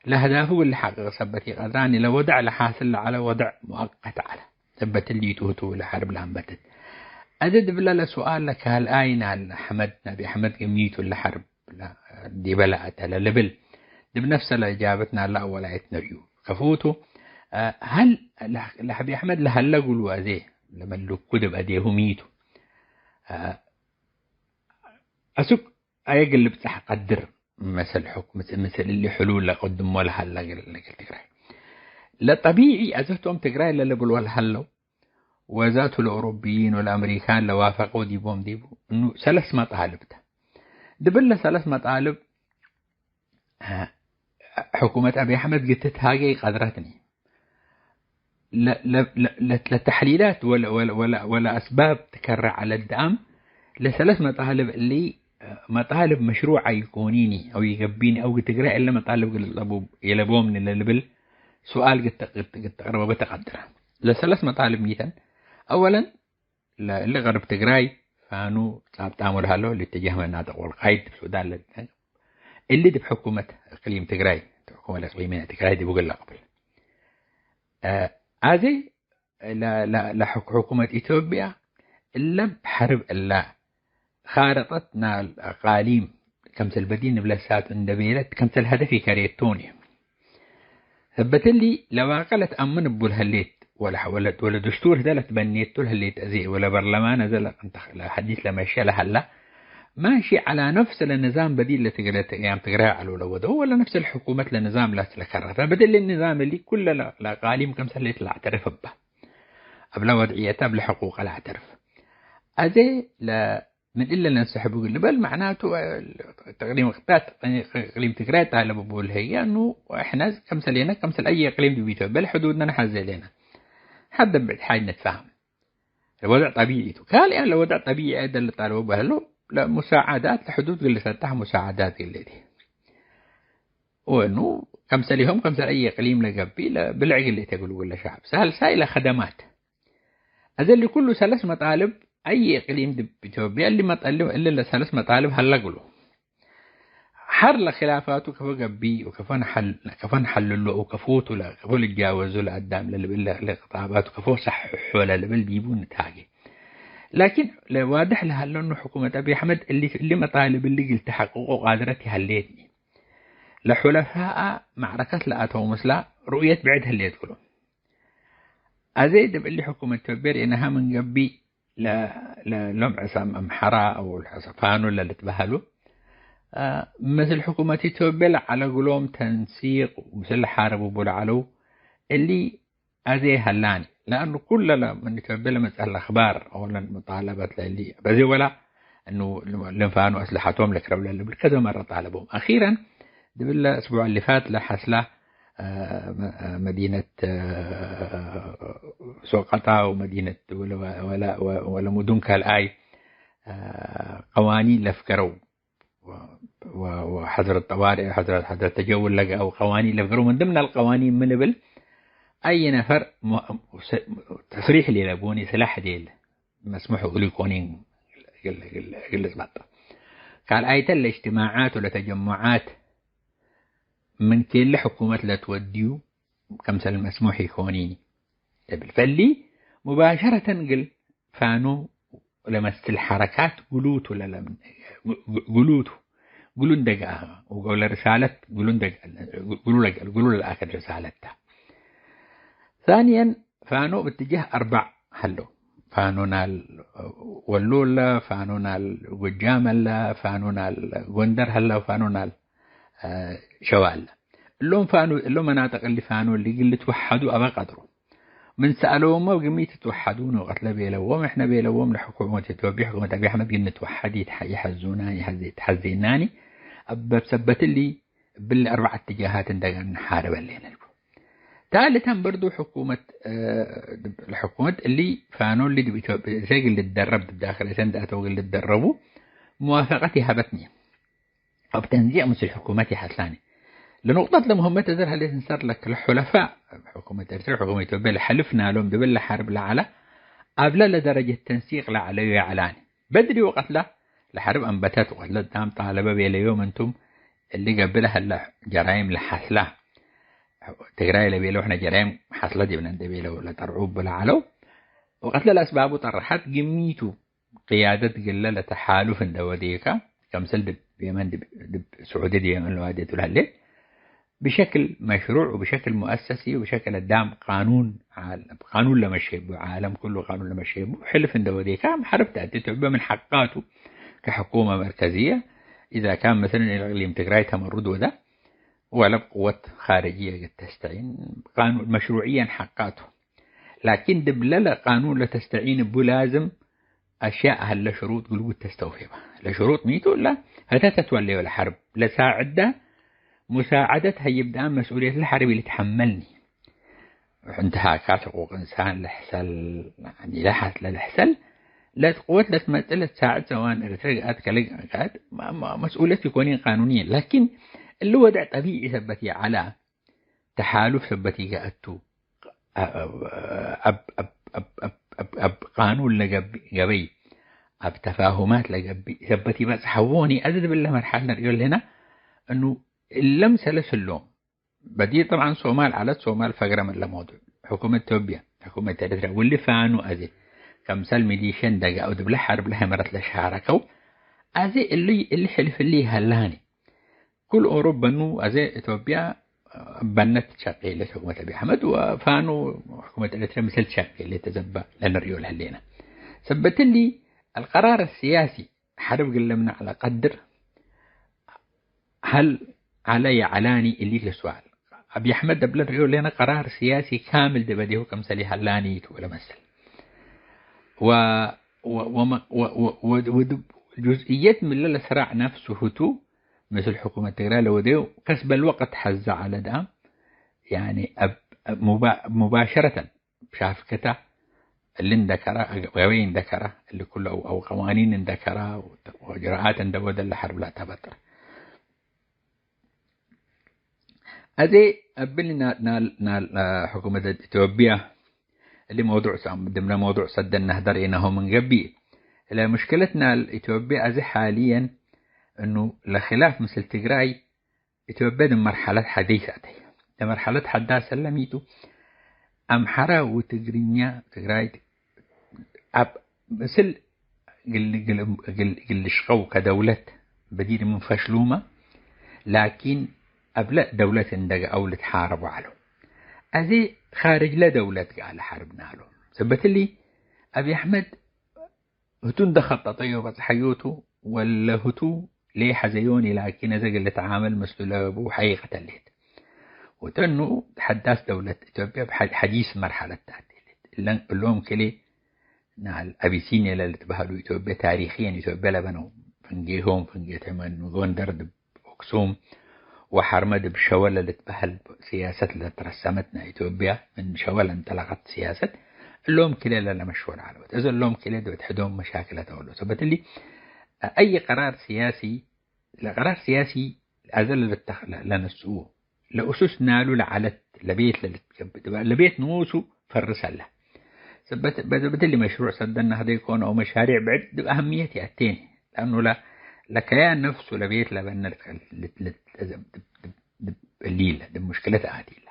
ለአህዳፉ እግል ለሐቅቅ ሰበት ኢቀድራኒ። ለወደዕ ለሓስል ለዐለ ወደዕ ሙአቀት ዐለ። ሰበት እሊ ቱ ህቱ ለሐርብ ለአንበተት። አዜ ዲብለ ለሱኣል ለካልኣይ ናለ አሕመድ፣ ነቢ አሕመድ ግምይቱ ለሐርብ ዲበ ለአተ ለልብል፣ ዲብ ነፍሰ ለእጃበት ናለ አወላይት ነርዩ። ከፎቱ፣ አ፣ ሀል ለአቢ አሕመድ ለሀለ እግሉ አዜ ለመልኩ ዲብ አዴሁ ሚ ቱ። አ፣ አስክ አየ እግል ልብጸሕ ቀድር፣ መሰል ሕኩ-፣ ምስ-፣ ምስል እሊ ሕሉል ለቀድሞ ለሀለ እግል፣ እግል ትግራይ። ለጠቢዒ አዘቶም ትግራይ ለልብሎ ለሀለው፣ ወዛቱ ለአውሮብይን ወለአምሪካን ለዋፈቀው ዲቦም ዲቡ፣ እኑ ሰለስ መጣልብ ተ። ድብለ ሰለስ መጣልብ፣ አ፣ ሕኩመት አቢ አሕመድ ግትትሃጌ ቀድረትኒ። ለ-፣ ለ-፣ ለ-፣ ለ-፣ ለተሕሊላት ወለ-፣ ወለ-፣ ወለ-፣ ወለአስባብ ትከረ ዐለ ደአም፣ ለሰለስ መጣልብ እሊ፣ መጣልብ መሽሩዕ አይኮኒኒ አው ይገቢኒ አው ትግራይ እለ መጣልብ ግልጠቡ የለቦምኒ ለልብል ሱኣል ግት-፣ ግት-፣ ግትቅርበበ ተቀድረ። ለሰለስ መጣልብ ሚተን፣ አወለን፣ ለ-፣ እሊ ገርብ ትግራይ ፋኑ ጻብጣሙ ለሀለው፣ እሊ እትጀህ መናጥቅ ወልቃይት ዲብ ሱዳን ለልትነቅ፣ እሊ ዲብ ሕኩመት እቅሊም ትግራይ፣ ሕኩመት እቅሊም ትግራይ ዲብ እግል ለቅብል። እ፣ አዜ ለ-፣ ለ-፣ ለሕኩ-፣ ሕኩመት ኢትዮጵያ እለ ሐርብ እለ ኻርጠት ናል አቃሊም ከምሰል በዲን እብለ ሳቱ እንደ ቤለት ከምሰል ሀደፍ ኢከሬቶኒ። እበትሊ ለዋቀ ለትአምን እቡ ለህሌት ወለ-፣ ወለ-፣ ወለድስቱር ህተ ለትበኔቱ ለህሌት አዜ ወለበርለማን አዘ ለቅንተ-፣ ለሐዲስ ለመሸ ለሀላ ማንሺ ዐላ ነፍስ ለንዛም በዲል ለትግለ-፣ ያም ትግራይ ዐሉ ለወደው ወለ ነፍስ ለሕኩመት ለንዛም ላስ ለከረተ። በትሊ ንዛም እሊ ኩለ ለ-፣ ለአቃሊም ከምሰል ህሌት ለአዕተርፍ እባ። እብለ ወድዕየተ እብለ ሕቁቀ ለአዕተርፍ። አዜ ለ-፣ ምን እለ ለንሰሕቡ እግል ልበል፣ መዕናቱ፣ እ፣ ተቅሊም ቅጣት፣ እቅሊም ትግራይ ጣለቡ እቡ ለህየ፣ እኑ፣ እሕነ ከምሰሌነ፣ ከምሰል አየ እቅሊም ዲብ ኢትዮጵያ፣ በል ሕዱድነ ነሐዜ ሌነ። ሐደ ብዕድ ሓይ ንትፋህም። ለወድዕ ጠቢዒ ቱ። ካልአን ለወድዕ ጠቢዒ አይደል ጣለቡ በህሉ፣ ለሙሳዓዳት፣ ለሕዱድ እግል ልሰጣሕ ሙሳዓዳት እግል ሌቲ። ወእኑ፣ ከምሰሌሆም፣ ከምሰል አየ እቅሊም ለገብእ፣ ለብልዕ እግል ሌቲ እግሉ እግለ ሸዐብ። ሳልሳይ ለከደማት። አዜ እሊ ኩሉ ሰለስ መጣልብ አይ እቅሊም ዲብ ኢትዮጵያ እሊ መጠ-፣ እሊ፣ እሊ ለሰለስ መጣልብ ሀለ እግሉ። ሐር ለክላፋቱ ከፎ ገብእ ወከፎ ነሐል-፣ ከፎ ነሐልሎ ወከፎቱ ለ-፣ ከፎ ልጃወዙ ለአዳም ለልብል ለ-፣ ለቅጣባቱ ከፎ ሰሕሖ ለልብል ዲቡ ንትሃጌ። ላኪን ለዋድሕ ለሀለ እኑ ሕኩመት አብይ አሕመድ እሊ፣ እሊ መጣልብ እሊ እግል ተሐቅቆ ቃድረት ይሀሌትኒ። ለሑለፋአ መዕረከት ለአተው ምስላ ሩእየት ብዕድ ህሌት እግሉ። አዜ ዲብ እሊ ሕኩመት ኢትዮጵያ ርኤናሃ ምን ገብእ ለ-፣ ለ-፣ ሎም ዕሳም አምሐራ አው ፋኖ ለልትበሀሉ፣ አ፣ ምስል ሕኩመት ኢትዮጵያ ለዐለ እግሎም ተንሲቅ ምስል ለሓርብ እቡ ለዐለው እሊ አዜ ሀላኒ። ለአኑ ኩለ ለ-፣ ምን ኢትዮጵያ ለመጽአ ለአክባር አው ለሙጣለበት ለእሊ በዜ ወላ እኑ ልንፋኑ አስለሐቶም ለክረው ለልብል ከዘ መረ ጣለቦም። አኺረን ዲብለ እስቡዕ እሊ ፋት ለሐስላ አ፣ መ-፣ አ፣ መዲነት፣ አ፣ ሶቀጣ ወመዲነት ወለ-፣ ወለ-፣ ወ-፣ ወለሙዱን ካልኣይ፣ አ፣ ቀዋኒን ለፍገረው ወ-፣ ወ-፣ ወሐዝረት ጠዋሪ፣ ሐዝረት፣ ሐዝረት ተጀውል ለገአው ቀዋኒን ለፍገረው። ምን ድምነ አልቀዋኒን ምን እብል፣ አይ ነፈር ሙ-፣ ተ-፣ ተስሪሕ ሌለ ቡኒ ስላሕ ሌለ መስሙሕ እግል ኢኮኒን እግል፣ እግል፣ እግል ልጽበጥ። ካልኣይተ ለእጅትማዓት ወለተጀሙዓት ምን ኬለ ሕኩመት ለትወድዩ ከምሰል መስሙሕ ኢኮኒኒ እብል። ፈሊ ሙባሸረተን እግል ፋኑ ለመስል ሐረካት ግሉቱ ለለም-፣ ግ-፣ ግሉቱ፣ ግሉ እንደገአ፣ ወገው ለርሳለት ግሉ እንደገአ፣ ግሉ ለገ-፣ ግሉ ለልአከድ ርሳለት ተ። ثانيا ፋኖ ብትጀህ አርበዕ ሀለው። ፋኖ ናል ወሎ እለ፣ ፋኖ ናል ጎጃም እለ፣ ፋኖ ናል ጎንደር ሀለ፣ ፋኖ ናል፣ አ፣ ሸዋ እለ። እሎም ፋኖ፣ እሎም መናጥቅ እሊ ፋኖ እሊ እግል ልትወሐዱ አበ ቀድሮ። ምን ሰአለዎመ ግሚ ትትወሐዱኒ ወቀት ለቤለዎም፣ እሕነ ቤለዎም ለሕኩመት ኢትዮጵያ፣ ሕኩመት አብይ አሕመድ ግን ንትወሐድ ይትሐ-፣ ይሐዙናኒ፣ ይሐዜ-፣ ይትሐዜናኒ፣ እበ ሰበት እሊ እብሊ አርበዕ እትጃሃት እንደገና ንሓርብ አሌነ ልቡ። ታልተን በርዱ ሕኩመት፣ እ፣ ለሕኩመት እሊ ፋኖ እሊ ዲብ ኢትዮጵያ እሰ እግል ልትደረብ፣ ዲብ ዳክል እሰ እንደ አተው እግል ልትደረቡ መዋፈቀት ይሀበትኒ። እብ ተንዚዕ ምስል ሕኩመት ይሐስላኒ። ለኑቅጠት ለምህመት እዘር ሀሌት እንሰር ለክ ለሑለፋ ሕኩመት ኤርትራ፣ ሕኩመት ኢትዮጵያ ለሐልፍ ናሎም ድብል ለሐርብ ለዐለ አብለ ለደረጀት ተንሲቅ ለዐለዩ የዐላኒ። በድሪ ወቀትለ ለሐርብ አንበተት ወቀትለ ዳም ጣለበ ቤለዮም እንቱም እሊ ገብእ ለሀለ ጀራይም ለሐስላ ትግራይ ለቤለው፣ ሕነ ጀራይም ሐስለ ዲብነ እንዴ ቤለው ለጠርዑ እቡ ለዐለው ወቀትለ ለአስባቡ ጠረሐት ግሚቱ ቅያደት ግለ ለተሓሉፍ እንደ ወዴከ፣ ከምሰል ዲብ የመን ዲብ፣ ዲብ ስዑዲ ዲብ የመን ለዋዴቱ ለሀሌት፣ ብሸክል መሽሩዕ ወብሸክል ሙአሰሲ ወብሸክል አዳም ቃኑን ዓል-፣ ቃኑን ለመሼቡ፣ ዓለም ኩሉ ቃኑን ለመሼቡ፣ ሕልፍ እንደ ወዴካ፣ ሐርብ ተአቴ፣ እትብለ ምን ሐቃቱ ከሕኩመ መርከዝየ፣ ኢዛ ካን መሰለን እቅሊም ትግራይ ተመሩድ ወደ፣ ወለ ብቅወት ኻርጅየ እግል ተስተዒን፣ ቃኑን መሽሩዕየን ሐቃቱ። ላኪን ድብለ ለቃኑን ለተስተዒን እቡ ላዝም አሽያእ ሀለ ሽሩጥ ግልጉት ተስተውፌ በ። ለሽሩጥ ሚቱ እላ ህተ ተትወለዮ ለሐርብ ለሳዕዳ ሙሳዐደት ሀይብ ደአም መስኡልየት ለሐርብ ኢልትሐመልኒ። እንተሃካት ሕቁቅ እንሳን ለሕሰል፣ ያኒ ለሐት ለልሕሰል ለቅወት ለትመጽእ ለትሳዕድ ሰዋን ኤረትርየ ገአት ከለ ገአት ማ-፣ ማ-፣ መስኡልየት ኢኮኒ ቃኑንየ። ላኪን እሊ ወድዕ ጠቢዒ ሰበት ይዐላ። ተሓሉፍ ሰበት ኢገአቱ። እብ ቃኑን ለገብእ ገበይ፣ እብ ተፋሁማት ለገብእ ሰበት ኢበጽሐዎኒ። አዜ ድብለ መርሐለት ነርእዮ ለህና እኑ እለም ሰለስ እሎም። በዲር ጠብዓን ሶማል ዐለት፣ ሶማል ፈግረ ምን ለመውዱዕ። ሕኩመት ኢትዮጵያ፣ ሕኩመት ኤረትርያ፣ ወሊ ፋኑ አዜ ከምሰል ሚሊሽያ እንደገአው ድብለ ሐርብ ለሀመረት ለሻረከው። አዜ እሊ፣ እሊ ሕልፍ እሊ ይሀላኒ። ኩል ኦሮብ በኑ አዜ ኢትዮጵያ በነት ሸቄለት ሕኩመት አብይ አሕመድ ወፋኑ ሕኩመት ኤረትርያ ምስል ሸቄለት ተዘባ ለንርእዮ ለህሌና። ሰበት እሊ አልቀራር ሲያሲ ሐርብ ግለምነ ዐለ ቀድር ሀል ዐለ የዐላኒ እሊ ለሰዋል። አብይ አሕመድ እብ ለንርእዮ ለህሌነ ቀራር ሲያሲ ካምል ዲበ ዴሁ ከምሰል ይሀላኒ ቱ ለመስል። ወ-፣ ወ-፣ ወመ-፣ ወ-፣ ወ-፣ ወ-፣ ወድ-፣ ጁዝእየት ምለ ለስራዕ ነፍሱ ህቱ ምስል ሕኩመት ትግራይ ለወደዩ ከስበል ወቅት ሐዘ ዐለ ደአም፣ ያኒ እብ፣ እብ ሙባ-፣ ሙባሸረተን ሻፍከተ እሊ እንደከረ፣ ገበይ እንደከረ፣ እሊ ኩሉ አው፣ አው ቀዋኒን እንደከረ ወእጅራአት እንደ ወደ ለሐርብ ለአተበጥር። አዜ እብሊ ና-፣ ናል፣ ናል፣ አ፣ ሕኩመት ኢትዮጵያ እሊ መውዱዕ ሰ-፣ ድምነ መውዱዕ ሰደን ነህደር ኢነሆ ምን ገብእ። እለ ሙሽክለት ናል ኢትዮጵያ አዜ ሓልየን እኑ ለክላፍ ምስል ትግራይ ኢትዮጵያ ዲ መርሐለት ሐዲስ አተይ። ለመርሐለት ሐዳስ ሰለሚቱ አምሐረ ወትግርኛ ትግራይ አብ ምስል ግል፣ ግል፣ ግል፣ ግል ልሽቀው ከደውለት በዲር ምን ፈሽሉመ፣ ላኪን አብለ ደውለት እንደ ገአው ልትሓረቡ ዐለው። አዜ ኻርጅ ለደውለት ገአ ለሐርብ ናሎም። ሰበት እሊ አብይ አሕመድ ህቱ እንደ ኸጠጠዮ በጽሐዮቱ ወለ ህቱ ሌ ሐዘዮኒ፣ ላኪን አዜ እግል ልትዓመል ምስሉ ለቡ ሐቂቀት ሌት። ወተኑ ሐዳስ ደውለት ኢትዮጵያ ብሐ-፣ ሐዲስ መርሐለት ታት ሌት። እለን እሎም ክሌ ናል አቢሲንየ ለልትበሀሉ ኢትዮጵያ ታሪክየን ኢትዮጵያ ለበነው። ፍንጌሆም፣ ፍንጌ ተመኑ፣ ጎንደር ድብ አክሱም ወሐርመ ድብ ሸወ ለልትበሀል ሲያሰት ለትረሰመት ናይ ኢትዮጵያ ምን ሸወ ለእንጠለቀት ሲያሰት እሎም ክልኤ ለለመሽወር ዐለወት። እዘ እሎም ክልኤ ዲብ ሕዶም መሻክል አተወሎ። ሰበት እሊ አይ ቀራር ሲያሲ፣ ለቀራር ሲያሲ አዘ ለልተኽ-፣ ለ-፣ ለነስኡ ለእሱስ ናሉ ለዐለት ለቤት ለልትገብእ፣ ለቤት ንኡሱ ፈርስ ሀለ። ሰበት፣ ሰበት እሊ መሽሩዕ ሰደን ነህደ ኢኮን አው መሻሪዕ ብዕድ ዲብ አህምየት ይአቴኒ። ለአኑ ለ-፣ ለከያን ነፍሱ ለቤት ለበነ ልት-፣ ልት-፣ ልት-፣ እሊለ ዲብ ሙሽክለት አቲለ።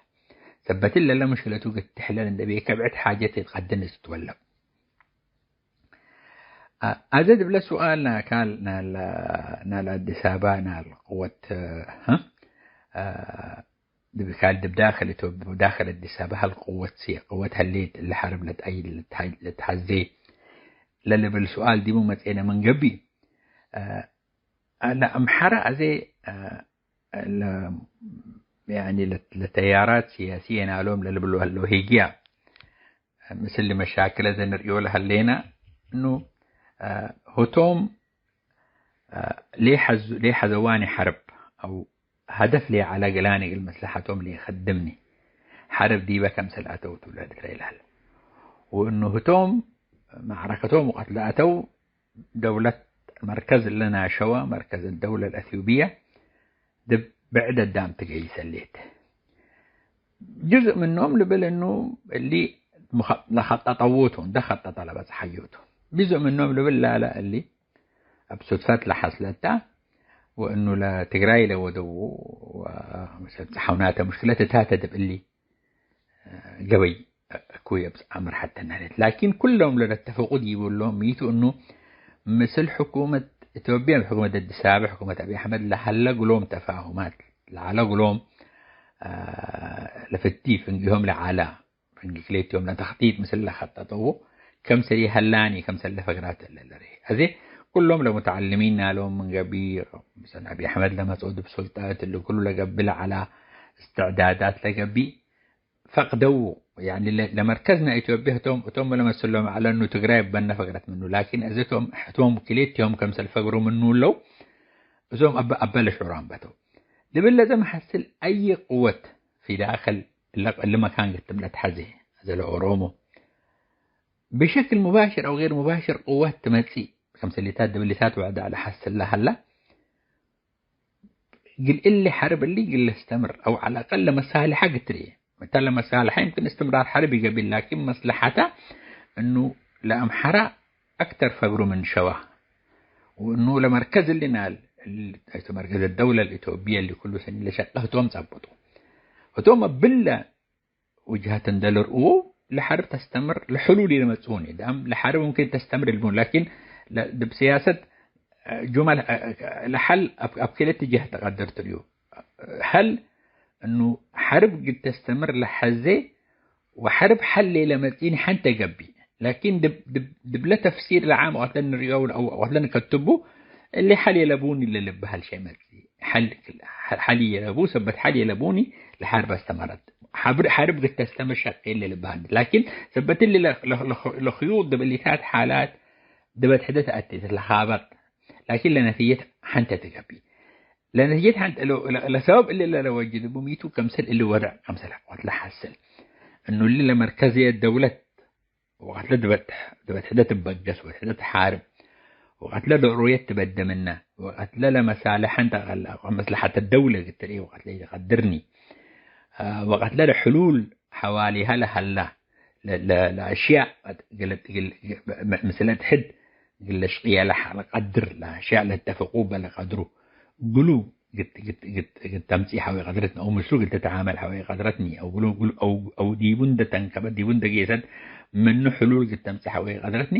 ሰበት እለ ለሙሽክለቱ እግል ትሕለል እንዴ ቤ ከብዕድ ሓጀት ኢትቀድን ትትወለብ። አ-፣ አዜ ዲብለ ሱኣል ናካል ናል፣ ናል አዲስ አበባ ናል ቅወት፣ ሀ? አ፣ ዲብ ካል ዲብ ዳክል ኢትዮጵያ፣ ዳክል አዲስ አበባ ሀል ቅወት ሲ-፣ ቅወት ሀሌት እለ ሐርብ ለትአይድ ለትሐ-፣ ለትሐዜ ለልብል ሱኣል ዲቡ መጽኤነ ምን ገብእ። አ፣ ለአምሐረ አዜ፣ አ፣ ለ-፣ ያኒ ለ-፣ ለተያራት ሲያሲየን አሎም ለልብሎ ህለው ሄግያ። ምስል መሻክል አዜ ንርእዮ ለሀሌና እኑ፣ አ፣ ህቶም፣ አ፣ ሌ ሐዙ-፣ ሌ ሐዘዋኒ ሐርብ አው ሀደፍ ሌ ዐለ ገላኒ እግል መስለሐቶም ሌ ከድምኒ ሐርብ ዲበ ከምሰል አተው ቱ ለልትረኤ ለሀለ። ወእኑ ህቶም መዕረከቶም ወቀት ለአተው ደውለት መርከዝ እለ ናሸወ፣ መርከዝ ደውለ ለአትዩብየ፣ ዲብ ብዕድ አዳም ትገይሰ ሌት። ጅዝእ ምኖም ልብል እኑ እሊ ለኸጠጠዎ ቱ፣ እንደ ኸጠጠ ለበጽሐዮ ቱ። ጅዝእ ምኖም ልብል ላለ እሊ እብ ሱድፈት ለሐስለታ፣ ወእኑ ለትግራይ ለወደዉ ወሰብጽሐውናተ ሙሽክለት እታተ ዲብ እሊ ገበይ እኩይ አብጽ አምር ሐተ ናለት። ላኪን ኩሎም ለለተፈቁ ዲቡ እሎም ሚቱ እኑ ምስል ሕኩመት ኢትዮጵያ፣ ሕኩመት አዲስ አበባ፣ ሕኩመት አብይ አሕመድ ለሀለ ግሎም ተፋሁማት ለሀለ ግሎም አ፣ ለፍቲ ፍንጌሆም ለዐላ፣ ፍንጌ ክሌት ዮም ለተኽጢጥ ምስል ለከጠጠው፣ ከምሰል ይሀላኒ፣ ከምሰል ለፈግራት እለ ለርኤ። አዜ ኩሎም ለሙተዐልሚን ናሎም ምን ገቢእ፣ ምሰል አብይ አሕመድ ለመጽኦ ዲብ ሱልጣት እሊ ኩሉ ለገብእ ለዐላ እስትዕዳዳት ለገቢእ፣ ፈቅደው፣ ያኒ ለ-፣ ለመርከዝ ናይ ኢትዮጵያ ህቶም፣ ህቶም ለመስሎም ዐለ እኑ ትግራይ በነ ፈግረት ምኑ፣ ላኪን እዚ ህቶም፣ ህቶም ክሌቲሆም ከምሰል ፈግሩ ምኑ እለው፣ እዞም አበ፣ አበ ለሽዑር አንበተው። ልብል ለዘ መሐስል አይ ቅወት ፊ ዳክል እለ፣ እሊ መካን ግትም ለትሐዜ፣ እዚ ለኦሮሞ ብሸክል ሙባሽር አው ገይር ሙባሽር ቅወት ትመጽእ፣ ከምሰሊታት ድብሊታት ወዕዳ ለሐስል ለሀላ፣ እግል እሊ ሐርብ እሊ እግል ለስተምር፣ አው ዐለ አቀል ለመሳልሐ ግትርየ። መታን ለመሳልሐ ይምክን እስትምራር ሐርብ ኢገብእ፣ ላኪን መስለሐተ እኑ ለአምሐራ አክተር ፈግሩ ምን ሸዋ፣ ወእኑ ለመርከዝ እሊ ናል፣ እሊ መርከዝ ደውለ ለኢትዮጵየ እሊ ኩሉ ሰኒ ለሸቀ ህቶም ጸብጡ። ህቶም እብለ ውጅሀት እንደ ልርእዉ፣ ለሐርብ ተስተምር ለሕሉል ኢለመጽኡኒ። ዳም ለሐርብ ሙምኪን ተስተምር እልቡን፣ ላኪን ለ-፣ ዲብ ስያሰት ጁመል ለሐል አብ፣ አብ ክልኤ እትጃህ ተቀድር ትርእዩ። ሐል እኑ ሐርብ እግል ተስተምር ለሐዜ ወሐርብ ሐል ሌለ መጽኢኒ ሐንተ ገብእ። ላኪን ድብ፣ ድብ፣ ድብለ ተፍሲር ለዓም ወቅት ለንርእዮ አው ወቅት ለንከትቡ፣ እሊ ሐል የለቡኒ ለልበሀል ሸይ መጽኢ። ሐል፣ ሐል የለቡ፣ ሰበት ሐል የለቡኒ ለሐርብ አስተመረት። ሐብር-፣ ሐርብ እግል ተስተምር ሸቄ ለልበሀል። ላኪን ሰበት እሊ ለ-፣ ለ-፣ ለ-፣ ለኽዩጥ ድብ እሊታት ሓላት ድበ ትሕደት አቴት ለኻበጥ። ላኪን ለነትየት ሐንተ ትገብእ። ለነትየት ሐንተ ለ-፣ ለ-፣ ለሰበብ እሊ ለለወጅድ እቡ ሚቱ ከምሰል እሊ ወድዕ ከምሰል ወቅት ለሐስል። እኑ እሊ ለመርከዝየት ደውለት ወቀትለ ድበ፣ ድበ ትሕደት ትበገስ ወትሕደት ትሓርብ፣ ወቀትለ ለሩየት ትበደ ምነ፣ ወቀትለ ለመሳልሐን ተቀላ ወመስለሐተ ደውለ እግል ትርኤ ወቀትለ ኢትቀድርኒ፣ አ፣ ወቀትለ ለሕሉል ሐዋሊሃ ለሀላ፣ ለ-፣ ለ-፣ ለአሽያእ እግል፣ እግል፣ ም-፣ ምስለ ትሕድ እግል ለሽቅየ ለቀድር፣ ለአሽያእ ለተፍቁ በለቀድሩ፣ ግሉ ግት፣ ግት፣ ግት፣ ግት ተምጽእ ሐወ ቀድረትኒ፣ አው ምስሉ ግል ትትዓመል ሐወ ቀድረትኒ፣ አው ግሉ፣ ግሉ፣ አው፣ አው ዲቡ እንደ ተንከበት፣ ዲቡ እንደ ጌሰት፣ ምኑ ሕሉል ግል ተምጽእ ሐወ ቀድረትኒ፣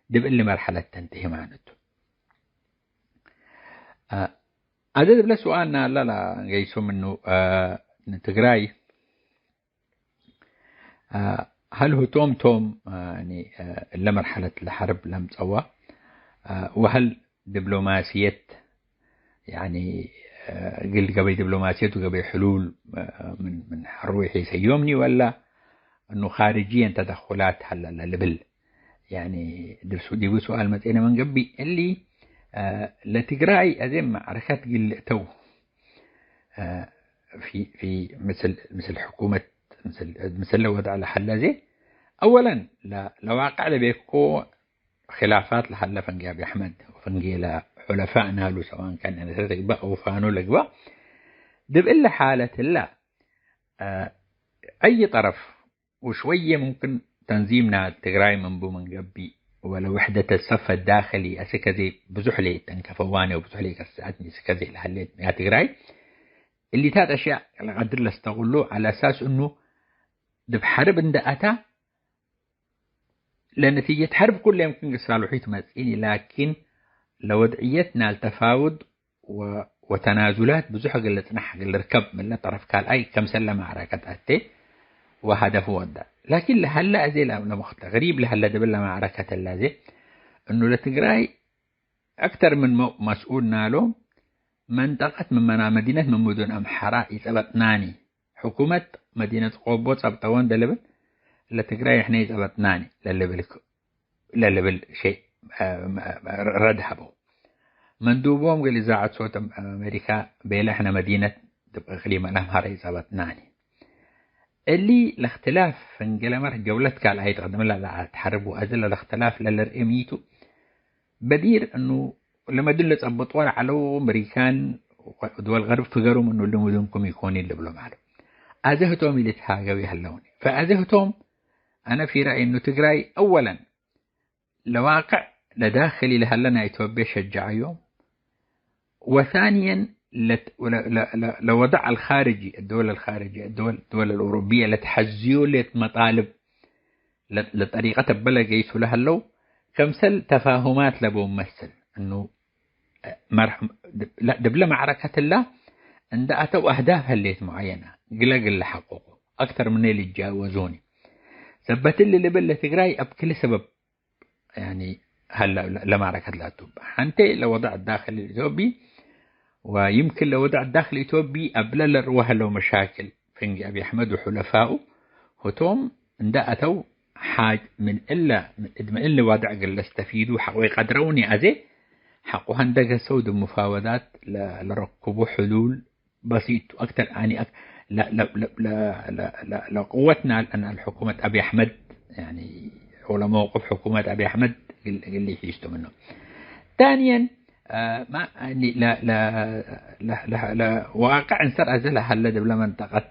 ድብ እሊ መርሐለት ተንተሂ ማነቱ። አ፣ አዜ ድብለ ሱኣል ናላ ለገይሶ ምኑ፣ አ፣ ትግራይ አ፣ ሀል ህቶም ቶም፣ አ፣ ያኒ፣ አ፣ እለ መርሐለት ለሐርብ ለምጸዋ፣ አ፣ ወሀል ዲብሎማስየት፣ ያኒ፣ አ፣ እግል ገበይ ዲብሎማስየት ወገበይ ሕሉል፣ አ፣ ምን፣ ምን ሐሩ ይሒሰዮምኒ ወላ እኑ ካርጅየን ተደኹላት ሀለ ለልብል፣ ያኒ፣ ድርሱ ዲቡ ሱኣል መጽኤነ ምን ገብእ፣ እሊ፣ አ፣ ለትግራይ አዜ መዕረከት እግል ልእተው፣ አ፣ ፊ፣ ፊ ምስል፣ ምስል ሕኩመት፣ ምስል፣ ምስል ለወድዕ ለሀለ ዜ፣ አወለን ለ-፣ ለዋቅዕ ለቤኮ ኪላፋት ለሀለ ፈንጌ አቢ አሕመድ ወፈንጌ ለሑለፋእ ናሉ፣ ሰዋን ካን ኤረትርየ ትግባእ አው ፋኖ ለግባእ፣ ድብ እለ ሓለት እለ፣ አ፣ አይ ጠረፍ ወሽወየ ሙምክን ተንዚም ናይ ትግራይ ምን ቡ ምን ገብእ፣ ወለ ውሕደተ ሰፈ ዳክሊ፣ አስክ አዜ ብዙሕ ሌ ተንከፈዋኒ ወብዙሕ ሌ ከሰአትኒ፣ አስክ አዜ ለሀሌት ናይ ትግራይ፣ እሊታት አሽያእ ለቀድር ለስተቅሉ፣ ዐለ አሳስ እኑ ድብ ሐርብ እንደ አታ፣ ለነቲጀት ሐርብ ኩለ የምክን ግሳሉሒት መጽኢኒ፣ ላኪን ለወድዕየት ናይ ተፋውድ ወ-፣ ወተናዙላት ብዙሕ እግል ልጽናሕ እግል ልርከብ ምነ ጠረፍ ካልኣይ ከምሰለ መዕረከት አቴ ወሀደፍ ወደ። ላኪን ለሀለ አዜ ለ-፣ ለመክተ ገሪብ ለሀለ ድብል ለመዕረከት እለ አዜ እኑ ለትግራይ አክተር ምን መ-፣ መስኡል ናሎም መንጠቀት ምን መና-፣ መዲነት ምን ሙዱን አምሐራ ኢጸበጥናኒ። ሕኩመት መዲነት ቆቦ ጸብጠወ እንደ ልብል ለትግራይ እሕነ ኢጸበጥናኒ ለልብል ክ-፣ ለልብል ሸይ፣ አ፣ ረድ ሀበው። መንዱቦም ገል ኢዛዐት ሶት አሜሪካ ቤለ፣ ሕነ መዲነት ዲብ እቅሊም አልአምሐረ ኢጸበጥናኒ። እሊ ለእክትላፍ ፍንጌ ለመርሕ ጀውለት ካልኣይት ቀድም ለለአትሐርብ ወአዜ ለእክትላፍ ለልርኤ ሚቱ በዲር እኑ ለመድን ለጸብጥወ ለዐለው አሜሪካን ወድወል ገርብ ፍገሩም እኑ እሊ ሙዱንኩም ኢኮኒን ልብሎም ዐለው። አዜ ህቶም ኢልትሃገው ይሀለውኒ። ፈአዜ ህቶም አነ ፊ ረአይ እኑ ትግራይ አወለን ለዋቅዕ ለዳክሊ ለሀለ ናይ ኢትዮጵየ ሸጀዐዮም፣ ወሳንየን ለት-፣ ለ-፣ ለ-፣ ለ-፣ ለወደዕ አልኻርጂ፣ አድወል አልኻርጂ፣ አድወል፣ አድወል አልአውሮብየ ለተሐዝዮ ሌት መጣልብ ለ-፣ ለጠሪቀት እበ ለገይሱ ለሀለው፣ ከምሰል ተፋሁማት ለቦም መስል እኑ መርሕ-፣ ለ-፣ ድብለ መዕረከት እላ እንደ አተው አህዳፍ ህሌት ሙዐየነ፣ ግለ ግል ለሐቁቁ፣ አክተር ምነ ልጃወዙኒ። ሰበት እሊ ልብል ለትግራይ እብ ክል ሰበብ ያኒ ሀለ ለማረከት ላቱ። ሐንቴ ለወድዕ ዳክል ኢትዮጵይ ወይምክን ለወድዕ ዳክል ኢትዮጵይ እብለ ለርወ ሀለው መሻክል፣ ፍንጌ አቢ አሕመድ ወሑለፋኡ ህቶም እንደ አተው ሓጅ ምን እለ፣ ምን እሊ ወድዕ እግል ለስተፊዱ ሐቆ ይቀድረውኒ አዜ ሐቆ ሀንደገሰው ዲብ ሙፋወዳት ለ-፣ ለረክቡ ሕሉል በሲጥ ቱ። አክተር አኒ አክ-፣ ለ-፣ ለ-፣ ለቅወትና ለአና ለሕኩመት አቢ አሕመድ፣ ያኒ ወለመውቅፍ ሕኩመት አቢ አሕመድ እግል፣ እግል ይሒስቱ ምኑ። ታንየን፣ አ፣ ማ፣ ያኒ ለ-፣ ለ-፣ ለ-፣ ለ-፣ ለዋቅዕ እንሰር አዜ ለሀለ ዲብለ መንጠቀት፣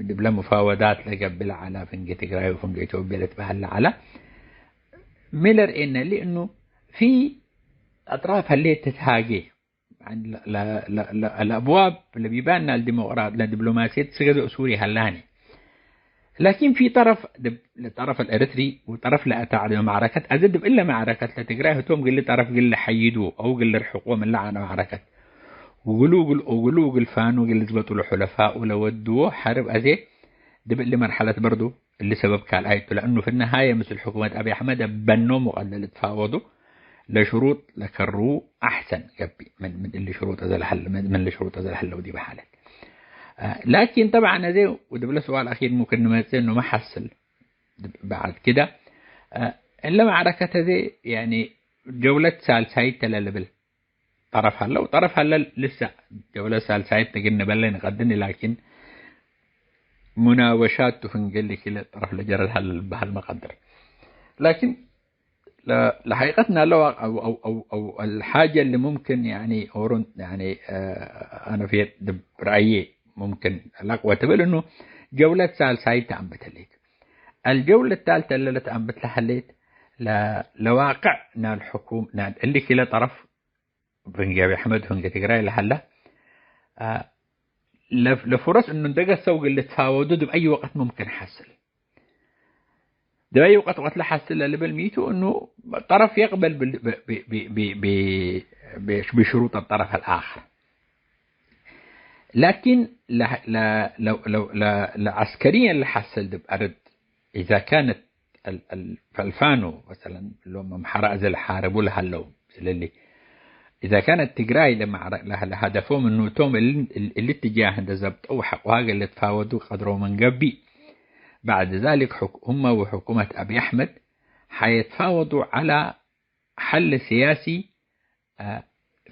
ዲብለ ሙፋወዳት ለገብእ ለዐለ ፍንጌ ትግራይ ወፍንጌ ኢትዮጵያ ልትበሀል ለዐለ፣ ሚ ለርኤነ እሊ እኑ ፊ አጥራፍ ህሌት ትትሃጌ፣ ለ-፣ ለ-፣ ለ-፣ ለ-፣ ለአብዋብ ለቢባን ናል ዲሞቅራ-፣ ለዲፕሎማሲየት ስገዶ ሱሪ ሀላኒ። ላኪን ፊ ጠረፍ፣ ዲብ፣ ለጠረፍ አልኤረትሪ ወጠረፍ ለአታ ዐድ መዕረከት፣ አዜ ዲብ እለ መዕረከት ለትግራይ ህቶም ግል ጠረፍ ግል ለሐይዱ አው ግል ልርሕቆ ምን ለዐለ መዕረከት፣ ወግሉ እግል፣ ወግሉ እግል ፋኑ ግል ልዝበጡ ለሑለፋኡ ለወድዎ ሐርብ አዜ ዲብ እሊ መርሐለት በርዱ እሊ ሰበብ ካልኣይ ቱ፣ ለእኑ ፊ ነሃየ ምስል ሕኩመት አቢ አሕመድ እብ በኖም ወቀለ ልትፋወዱ ለሽሩጥ ለከሩ አሕሰን ገብእ ምን፣ ምን እሊ ሽሩጥ አዘ ለሀለ፣ ምን፣ ምን እሊ ሽሩጥ አዘ ለሀለው ዲበ ሓለት። አ፣ ላኪን ጠብዓን አዜ ወዲብለ ስዋል አኪር ሙምክን ንመጽእ እኑ መሐስል በዕድ ክደ፣ አ፣ እለ መዕረከት አዜ ያኒ ጀውለት ሳልሳይት ተ ለልብል ጠረፍ ሀለ፣ ወጠረፍ ሀለ ልሰዕ ጀውለት ሳልሳይት እግል ንበለ ንቀድኒ፣ ላኪን ሙናወሻት ቱ ፍንጌ እሊ ክለ ጠረፍ ለጀረት ሀለ ልበሀል መቀድር። ላኪን ለ-፣ ለሐቂቀት ናለ ዋቅ አው፣ አው፣ አው፣ አው አልሓጀ እሊ ሙምክን ያኒ ኦሮን ያኒ፣ አ፣ አነ ፌት ዲብ ረአዬ ሙምክን ለአቅወ ትብል እኑ ጀውለት ሳልሳይት ተአንብት ህሌት። አልጀውለት ታልተ እለ ለተአንብት ለሀሌት ለ-፣ ለዋቅዕ ናል ሕኩም ናል እሊ ክለ ጠረፍ ፍንጌ አቢ አሕመድ፣ ፍንጌ ትግራይ ለሀለ፣ አ፣ ለፍ-፣ ለፉረስ እኑ እንደ ገሰው እግል ልትፋወዱ ዲብ አይ ወቅት ሙምክን ሐስል። ዲብ አይ ወቅት ወቅት ለሐስል ለልብል ሚቱ እኑ ጠረፍ የቅበል ብል-፣ ብ-፣ ብ-፣ ብሽሩጥ ጠረፍ አልአክር። ላኪን ለ-፣ ለ-፣ ለ-፣ ለ-፣ ለ-፣ ለዐስከርየን ለሐስል ዲብ አርድ ኢዛ ካነት አል-፣ አል-፣ ፈልፋኑ መሰለን፣ እሎም አምሐራ እዘ ለሓርቡ ለሀለው፣ ስለሊ፣ ኢዛ ካነት ትግራይ ለመዕረ-፣ ለሀ-፣ ለሀደፎም እኑ እቶም እል-፣ እል-፣ እሊ እትጃህ እንደ ዘብጠው ሐቆሃ እግል ልትፋወዱ ቀድሮ ምን ገብእ፣ ባዕድ ዛሊክ ሕኩ-፣ ሁመ ወሕኩመት አቢ አሕመድ ሐየትፋወዱ ዐላ ሐል ስያሲ አ፣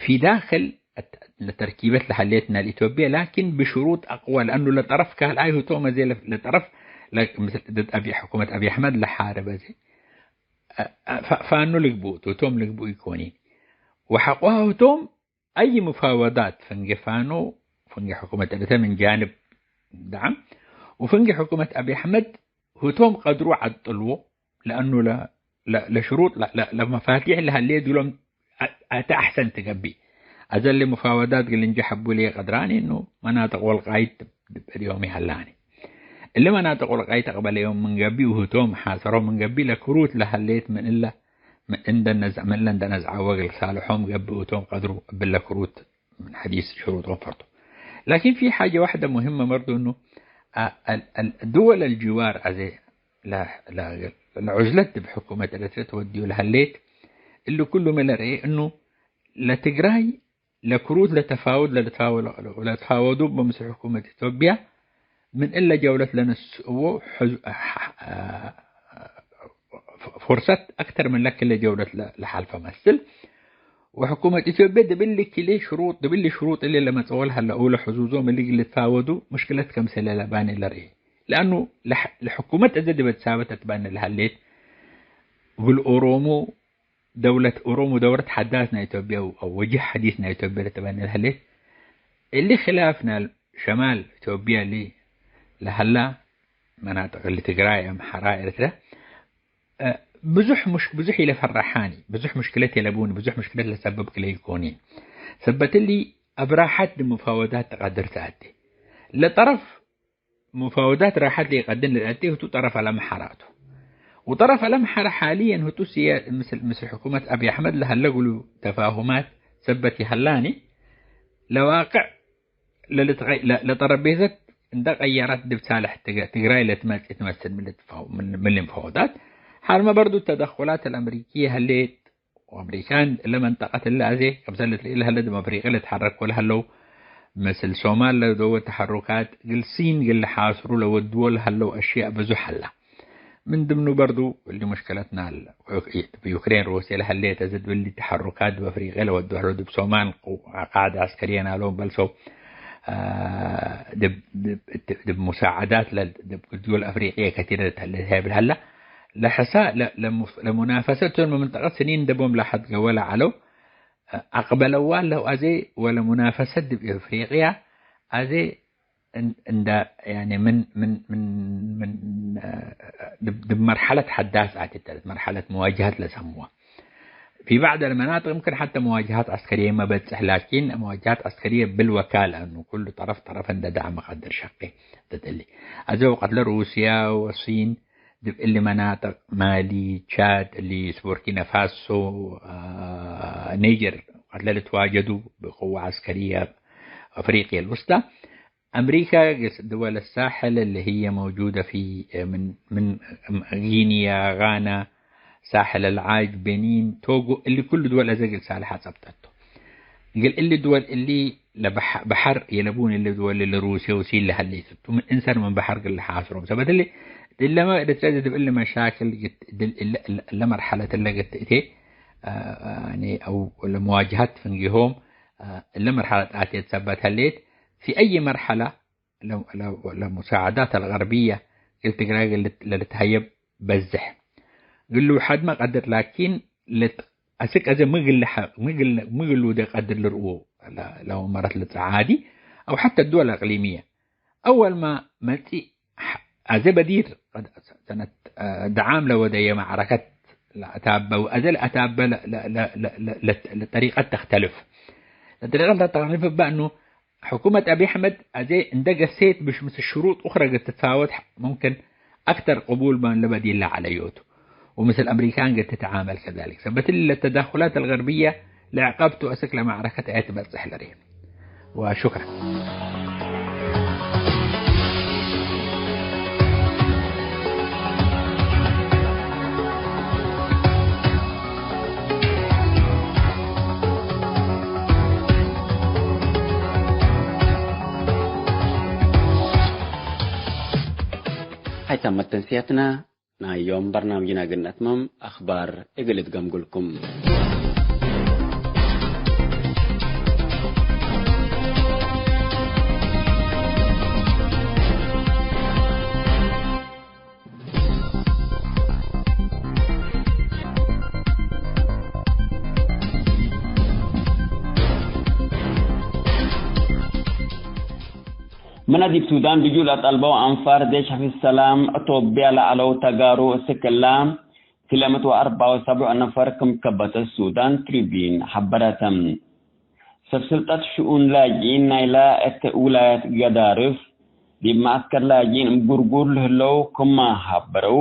ፊ ዳክል አት-፣ ለተርኪበት ለሀሌት ናል ኢትዮጵየ፣ ላኪን ብሽሩጥ አቅወ፣ ለአኑ ለጠረፍ ካልኣይ ህቶም አዜ ለ-፣ ለጠረፍ ለ-፣ ምስል ድድ አቢ-፣ ሕኩመት አቢ አሕመድ ለሓርብ አዜ፣ አ፣ አ፣ ፋ-፣ ፋኑ ልግብኡ ቱ፣ ህቶም ልግብኡ ኢኮኒ። ወሐቆሃ ህቶም አይ ሙፋወዳት ፍንጌ ፋኑ፣ ፍንጌ ሕኩመት ኤረትርየ ምን ጃንብ ደዓም፣ ወፍንጌ ሕኩመት አቢ አሕመድ ህቶም ቀድሩ ዐጥልዎ፣ ለአኑ ለ-፣ ለ-፣ ለሽሩጥ ለ-፣ ለ-፣ ለመፋቲሕ ለሀሌ ዱሎም አ-፣ አተ አሕሰን ትገብእ። አዘ እሊ ሙፋወዳት እግል እንጀሕ እቡ እሊ ቀድራኒ እኑ መናጥቅ ወልቃይት ዲብ፣ ዲብ እድዮም ይሀላኒ። እሊ መናጥቅ ወልቃይት አቅበለዮም ምን ገብእ ወህቶም ሓሰሮ ምን ገብእ ለክሩት ለሀሌት ምን እለ፣ ምን እንደ ነዝ-፣ ምን እለ እንደ ነዝዐወ እግል ሳልሖም ገብእ ህቶም ቀድሩ እብለ ክሩት ምን ሐዲስ ሽሩጦም ፈርቱ። ላኪን ፊ ሓጀ ዋሕደ ሙሂመ በርዱ እኑ፣ አ-፣ አል-፣ አል-፣ ድወል አልጅዋር አዜ ለ-፣ ለ-፣ ለዑዝለት ዲብ ሕኩመት ኤረትርየ ተወድዩ ለሀሌት፣ እሊ ኩሉ ሚ ለርኤ እኑ፣ ለትግራይ ለክሩት ለተፋውድ ለልትፋወ-፣ ለልትፋወዱ በምስል ሕኩመት ኢትዮጵያ፣ ምን እለ ጀውለት ለነስእዎ ሕዙ-፣ ፎርሰት አክተር ምን ለክለ ጀውለት ለ-፣ ለሓልፈ መስል። ወሕኩመት ኢትዮጵያ ዲብ እሊ ክልኤ ሽሩጥ፣ ዲብ እሊ ሽሩጥ እሊ ለመጽኦ ለሀለ አው ለሕዙዞም እሊ እግል ልትፋወዱ ሙሽክለት ከምሰለ ለባኒ ለርኤ። ለአኑ ለሕ-፣ ለሕኩመት እዘ ዲበ ትሳበት አትባኒ ለሀሌት፣ እግል ኦሮሞ ደውለት ኦሮሞ፣ ደውለት ሐዳስ ናይ ኢትዮጵያ አው ወጅህ ሐዲስ ናይ ኢትዮጵያ ለትበኒ ለሀሌት፣ እሊ ክላፍ ናል ሸማል ኢትዮጵያ እሊ ለሀላ መናጥቅ እሊ ትግራይ፣ አምሐራ፣ ኤረትርያ፣ እ፣ ብዙሕ ሙሽ-፣ ብዙሕ ኢለፈረሓኒ፣ ብዙሕ ሙሽክለት የለቡኒ፣ ብዙሕ ሙሽክለት ለሰበብክ ለኢኮኒ። ሰበት እሊ እብ ራሐት ዲብ ሙፋወዳት ትቀድር ተአቴ። ለጠረፍ ሙፋወዳት ራሐት ለኢቀድር ለተአቴ ህቱ ጠረፍ አልአምሐራ ቱ። ወጠረፍ አልአምሐራ ሓልየን ህቱ ስየ-፣ ምስል፣ ምስል ሕኩመት አቢ አሕመድ ለሀለ እግሉ ተፋሁማት ሰበት ይሀላኒ፣ ለዋቅዕ ለልትቀይ-፣ ለ-፣ ለጠረቤዘት እንደ ቀየረት ድብ ሳልሕ ትግ-፣ ትግራይ ለትመጽእ ትመስል ምን ልትፈው-፣ ምን፣ ምን ልንፈውዳት። ሐርመ በርዱ ተደኹላት አልአምሪክየ ህሌት ወአምሪካን እለ መንጠቀት እለ አዜ ከምሰል ልትርኤ ለሀለ ድም አፍሪቀ ልትሐረክ ወለሀለው ምስል ሶማል ለደወ ተሐሩካት ግልሲን ግል ሓስሩ ለወድዎ ለሀለው አሽያእ ብዙሕ ሀላ። ምን ድምኑ በርዱ እሊ ሙሽከለትናል ዩክሬን ሩስየ ለሀሌት እዝድ ብሊ ተሐሩካት ዲብ አፍሪቀ ለወዱ ሀለው ዲብ ሶማል ቃዕደ ዐስከርየ ናሎም በልሰው፣ አ፣ ዲብ፣ ዲብ፣ ዲብ ሙሳዐዳት ለ-፣ ዲብ ድወል አፍሪቅየ ከቲረ ለተሀሌት ሀይብል ሀላ። ለሐሳ ለ-፣ ለሙ-፣ ለሙናፈሰት ቶም መንጠቀት ስኒን ደቦም ላሐት ገወ ለዐለው አቅበለዋ ለሁ አዜ ወለሙናፈሰት ዲብ አፍሪቅያ አዜ እን-፣ እንዳ፣ ያኒ ምን፣ ምን፣ ምን፣ ምን፣ እ፣ ድብ፣ ድብ መርሐለት ሐዳስ አትተለት፣ መርሐለት መዋጅሀት ለሰምዋ። ፊ ባዕድ አልመናጥቅ እምክን ሐተ መዋጅሀት ዐስከርየ መ በጽሕ፣ ላኪን መዋጅሀት ዐስከርየ ብልወካል፣ ለአኑ ኩሉ ጠረፍ ጠረፍ እንደ ደዐመ ቀድር ሸቄ ትትሊ። አዜ ወቀት ለሩስያ ወሲን ድብ እሊ መናጥቅ ማሊ፣ ቻድ፣ እሊ ቡርኪነ ፋሶ፣ አ፣ ኒጀር፣ ወቀት ለልትዋጀዱ ብቅወ ዐስከርየ አፍሪቅየ ልውስጣ። أمريكا قس دول الساحل اللي هي موجودة في، من، من غينيا، غانا، ساحل العاج، بنين، توغو، اللي كل دول أزا قل صالحة ጸብጠቶ። قل اللي دول اللي ለበሐ-፣ በሐር የለቡን እሊ ድወል እሊ ሩስየ ወሲን ለሀሌት ቱ፣ ምን እንሰር ምን በሐር ግል ለሐስሮም። ሰበት እሊ፣ እለመ እለ ትረድ ድብ እሊ መሻክል ግት-፣ ድል እለ፣ እለ፣ እለ መርሐለት እለ ግት እቴ፣ አ፣ አ፣ ያኒ፣ አው ለመዋጅሀት ፍንጌሆም፣ አ፣ እለ መርሐለት አቴት ሰበት ሀሌት፣ ፊ አይ መርሐላ ለ-፣ ለ-፣ ለሙሳዐዳት አልገርብየ እግል ትግራይ እግል ለልትሀየብ በዝሕ። እግሉ ሐድመ ቀድር ላኪን ልት-፣ አስክ አዜ ምግል ለሐ-፣ ምግል፣ ምግል ውደ ቀድር ልርኡ ለ-፣ ለመረት ልትጸዓዲ አው ሐተ ድወል አቅሊምየ። አወል ማ መጽእ ሐ-፣ አዜ በዲር ቀድ ሰነት፣ አ፣ ደዓም ለወደየ መዕረከት ለአታበ ወአዜ ለአታበ ለ-፣ ለ-፣ ለ-፣ ለ-፣ ለ-፣ ለጠሪቀት ተክተልፍ። ለጠሪቀት ለተክተልፍ እበ እኑ ሕኩመት አቢ አሕመድ አዜ እንደ ገሴት ብሽ ምስል ሽሩጥ ኡክረ እግል ትትፋወት ሙምክን አክተር ቅቡል በን ለበዲል ለዐለዮቱ፣ ወምስል አምሪካን እግል ትትዓመል ከዛሊክ። ሰበት እሊ ለተዳኩላት አልገርብየ ለዕቀብቱ አስክ ለመዕረከት አየ ትበጽሕ ለርኤ። ወሹክረን። ሀይ ታመት ተንስያትና ናይ ዮም በርናምጅና እግል ነትመም አክባር እግል እትገምጉልኩም። ምነ ዲብ ሱዳን ልጁእ ለጠልበው አንፋር ዴሽ ሕፍዝ ሰላም አቶብያ ለዐለው ተጋሩ እስክ እላ ክልኤ ምእት ወአርበዕ ወሰቡዕ ነፈር ክም ከበተ ሱዳን ትሪቢን ሐበረተ። ሰብ ስልጠት ሽኡን ላጅኢን ናይላ እት ውላየት ገዳርፍ ዲብ መዐስከር ላጅኢን እብ ጉርጉር ለህለው ክመ ሐበረው፣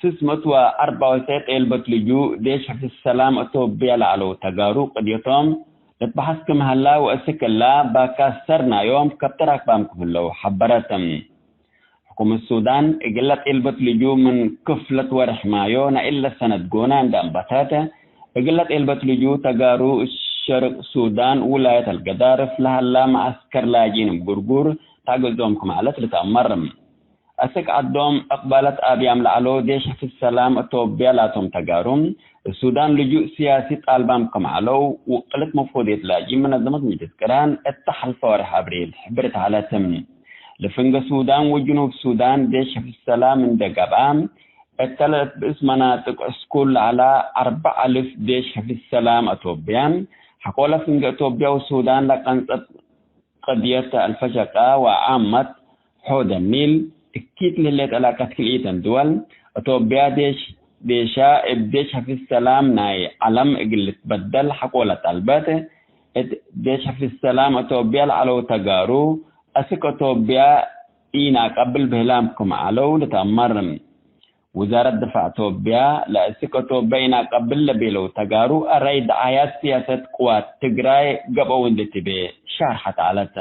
ስስ ምእት ወአርበዕ ወሰዕ ጤልበት ልጁእ ዴሽ ሕፍዝ ሰላም አቶብያ ለዐለው ተጋሩ ቅድየቶም ልትበሐስ ክም ሀላ ወእስክ እላ ባካስ ሰርናዮም ከብት ራክባም ክም ህለው ሐበረት። ሕኩመት ሱዳን እግለ ጤልበት ልጁእ ምን ክፍለት ወርሕ ማዮ ናይ እለ ሰነት ጎነ እንደ አንበተት፣ እግለ ጤልበት ልጁእ ተጋሩ ሸርቅ ሱዳን ውላየት አልገዳርፍ ለሀላ መዐስከር ላጅኢን እብ ጉርጉር ተአግዕዞም ክም ዐለት ልትአመር። አስክ ዐዶም እቅባለት አብያም ለዐለው ዴሽ ሕፍዝ ሰላም አቶብያ ላቶም ተጋሩ፣ ሱዳን ልጁእ ስያሲ ጣልባም ክም ዐለው ውቅለት መፍወድየት ላጅኢን መነዘመት ምጅልስ ቅራን እተ ሐልፈ ወርሕ አብሪል ሕብርት ዐለት። ለፍንገ ሱዳን ወጅኑብ ሱዳን ዴሽ ሕፍዝ ሰላም እንደ ገብአ፣ እተ ለልትብእስ መናጥቅ ዕስኩር ለዐላ አርበዕ አልፍ ዴሽ ሕፍዝ ሰላም አቶብያ፣ ሐቆለ ፍንገ አቶብያ ወሱዳን ለቀንጸት ቅድየት አልፈሸቃ ወአመት ሖደ ኒል እኪት ለህሌት ዕላቀት ክልኢተን ድወል፣ አቶብያ ዴሽ፣ ዴሻ እብ ዴሽ ሕፍዝ ሰላም ናይ ዐለም እግል ልትበደል ሐቆለ ጠልበት። እት ዴሽ ሕፍዝ ሰላም አቶብያ ለዐለው ተጋሩ፣ አስክ አቶብያ ኢነአቀብል ብህላም ክም ዐለው ልትአመር። ውዛረት ድፋዕ ቶብያ፣ ለእስክ ቶብያ ኢናቀብል ለቤለው ተጋሩ፣ አረይ ደዓያት ሲያሰት ቅዋት ትግራይ ገብአው እንዴ ትቤ ሻርሐት ዐለት።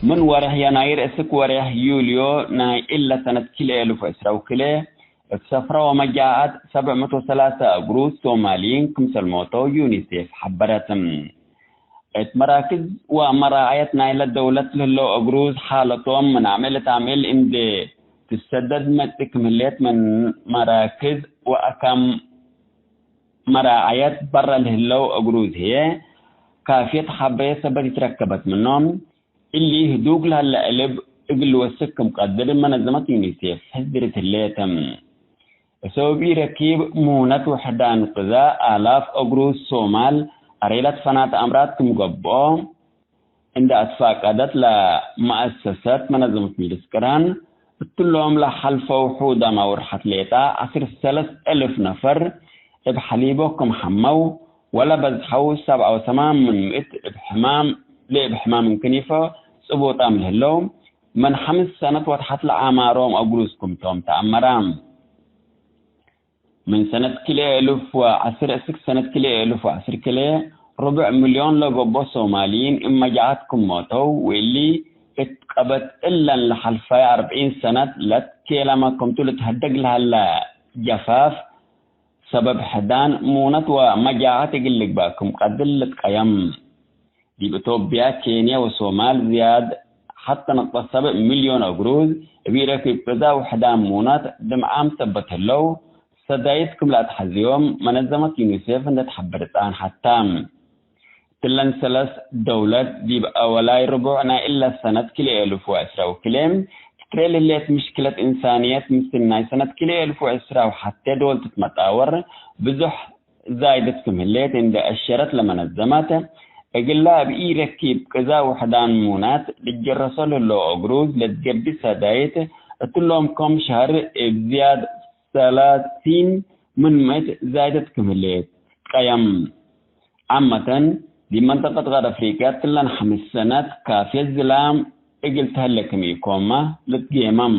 ምን ወሬሕ የናይር እስክ ወሬሕ ዩልዮ ናይ እለ ሰነት ክልኤ እልፍ ወዕስራ ወክልኤ፣ እብ ሰፍረ ወመጃዐት ሰብዕ መቶ ወሰላሰ አግሩዝ ሶማልይን ክምሰል ሞተው ዩኒሴፍ ሐበረት። እት መራክዝ ወመራዐየት ናይለ ደውለት ለህለው አግሩዝ ሓለቶም ምን አምዕል እት አምዕል እንዴ ትሰደድ መጽእ ክም ህሌት ምን መራክዝ ወአካም መራዐየት በረ ለህለው አግሩዝ ህዬ ካፍየት ሐብሬ ሰበት ኢትረከበት ምኖም። እሊ ህዱግ ለሀለ ዕልብ እግል ልወስክ ክም ቀድር መነዘመት ዩኒሴፍ ሕዝርት ህሌት። እሰብብ ኢረኪብ ሙነት ውሕዳን ቅዛእ አላፍ አግሩዝ ሶማል አሬለት ፈናት አምራድ ክም ገብኦ እንደ አትፋቀደት ለመአሰሰት መነዘመት ሚድስ ቅራን፣ እትሎም ለሐልፈው ሑዳም አውርሐት ሌጣ ዐስር ሰለስ እልፍ ነፈር እብ ሐሊቦ ክም ሐመው ወለበዝሐው ሰብዐ ወሰማን ምን ምእት እብ ሕማም፣ ለእብ ሕማም እንክኒፎ ጽቡጣም ለህለው፣ ምን ሐምስ ሰነት ወተሐት ለአማሮም አግሩዝ ክምቶም ተአመራ። ምን ሰነት ክልኤ እልፍ ወዐስር እስክ ሰነት ክልኤ እልፍ ወዐስር ክልኤ፣ ርቡዕ ሚልዮን ለገብኦ ሶማልይን እብ መጃዐት ክም ሞተው፣ ወእሊ እት ቀበት እለን ለሐልፈየ አርብዒን ሰነት ለትኬለመ ክምቱ ልትሀደግ ለሀለ ጀፋፍ፣ ሰበብ ሕዳን፣ ሙነት ወመጃዐት እግል ልግበእ ክም ቀድር ልትቀየም። ዲብ ኢትዮጵያ፣ ኬንያ ወሶማል ዝያድ ሐተ ነቅጠት ሰብዕ ሚልዮን አግሩዝ እብ ኢረኪብ ቅዛእ ውሕዳን ሙነት ድምዓም ሰበት ህለው፣ ሰዳይት ክም ለአትሐዝዮም መነዘመት ዩኒሴፍ እንዴ ትሐብር ጻንሐት ተ። እትለን ሰለስ ደውለት ዲብ አወላይ ርቡዕ ናይ እለ ሰነት ክልኤ እልፍ ወዕስራ ወክልኤ ትትርኤ ለህሌት ምሽክለት እንሳንየት ምስል ናይ ሰነት ክልኤ እልፍ ወዕስራ ወሐቴ ዶል ትትመጣወር ብዙሕ ዛይደት ክም ህሌት እንዴ አሸረት ለመነዘመት፣ እግላ እብ ኢረኪብ ቅዛእ ውሕዳን ሙነት ልጀረሶ ለህለው አግሩዝ ለትገብእ ሰዳይት እትሎም፣ ከም ሸህር እብ ዝያድ ሰላሲን ምን ምእት ዛይደት ክም ህሌት ቀየም። ዓመተን፣ ዲብ መንጠቀት ጋር አፍሪቅያ እትለን ሐምስ ሰነት ካፍየት ዝላም እግል ተህለ ክም ኢኮማ ልትጌመም።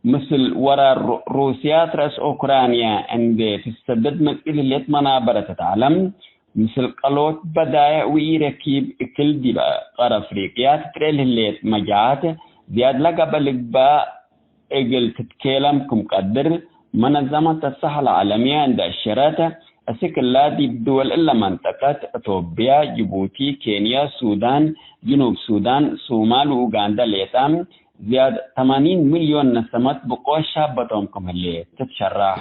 ምስል ወራር ሩ-፣ ሩስያ ትረአስ ኡክራንያ እንዴ ትሰደድ መጽእ ለህሌት መናበረተት ዐለም፣ ምስል ቀሎት በዳይዕ ወኢረኪብ እክል ዲብ ቀር አፍሪቅያ ትትርኤ ለህሌት መጃዐት ዝያድ ለገብአ ልግባእ እግል ትትኬለም ክም ቀድር መነዘመት አሰሐ ለዐለምየ እንዴ አሸረት፣ እስክ እላ ዲብ ድወል እለ መንጠቀት፣ አቶብያ፣ ጅቡቲ፣ ኬንያ፣ ሱዳን፣ ጅኑብ ሱዳን፣ ሱማል ወኡጋንዳ ሌጣ፣ ዝያድ ተማኒን ሚልዮን ነሰመት ብቆ ሻበቶም ክም ህሌት ትትሸራሕ።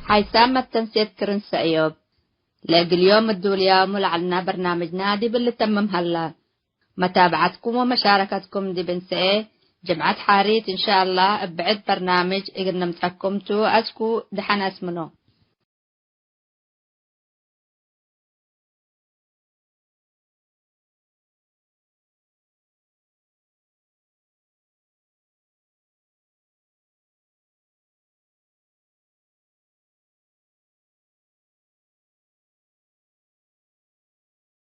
ሓይሳም መተንሴት ክርን ሰእዮብ። ለእግል ዮም እዱልያሙ ለዐልና በርናምጅና ዲብ ልተምም ሀላ። መታብዐትኩም ወመሻረከትኩም ዲብ እንሰኤ ጅምዐት ሓሪት እንሻአላህ እብ ብዕድ በርናምጅ እግል ንምጸኩም ቱ። አስኩ ደሐን አስምኖ።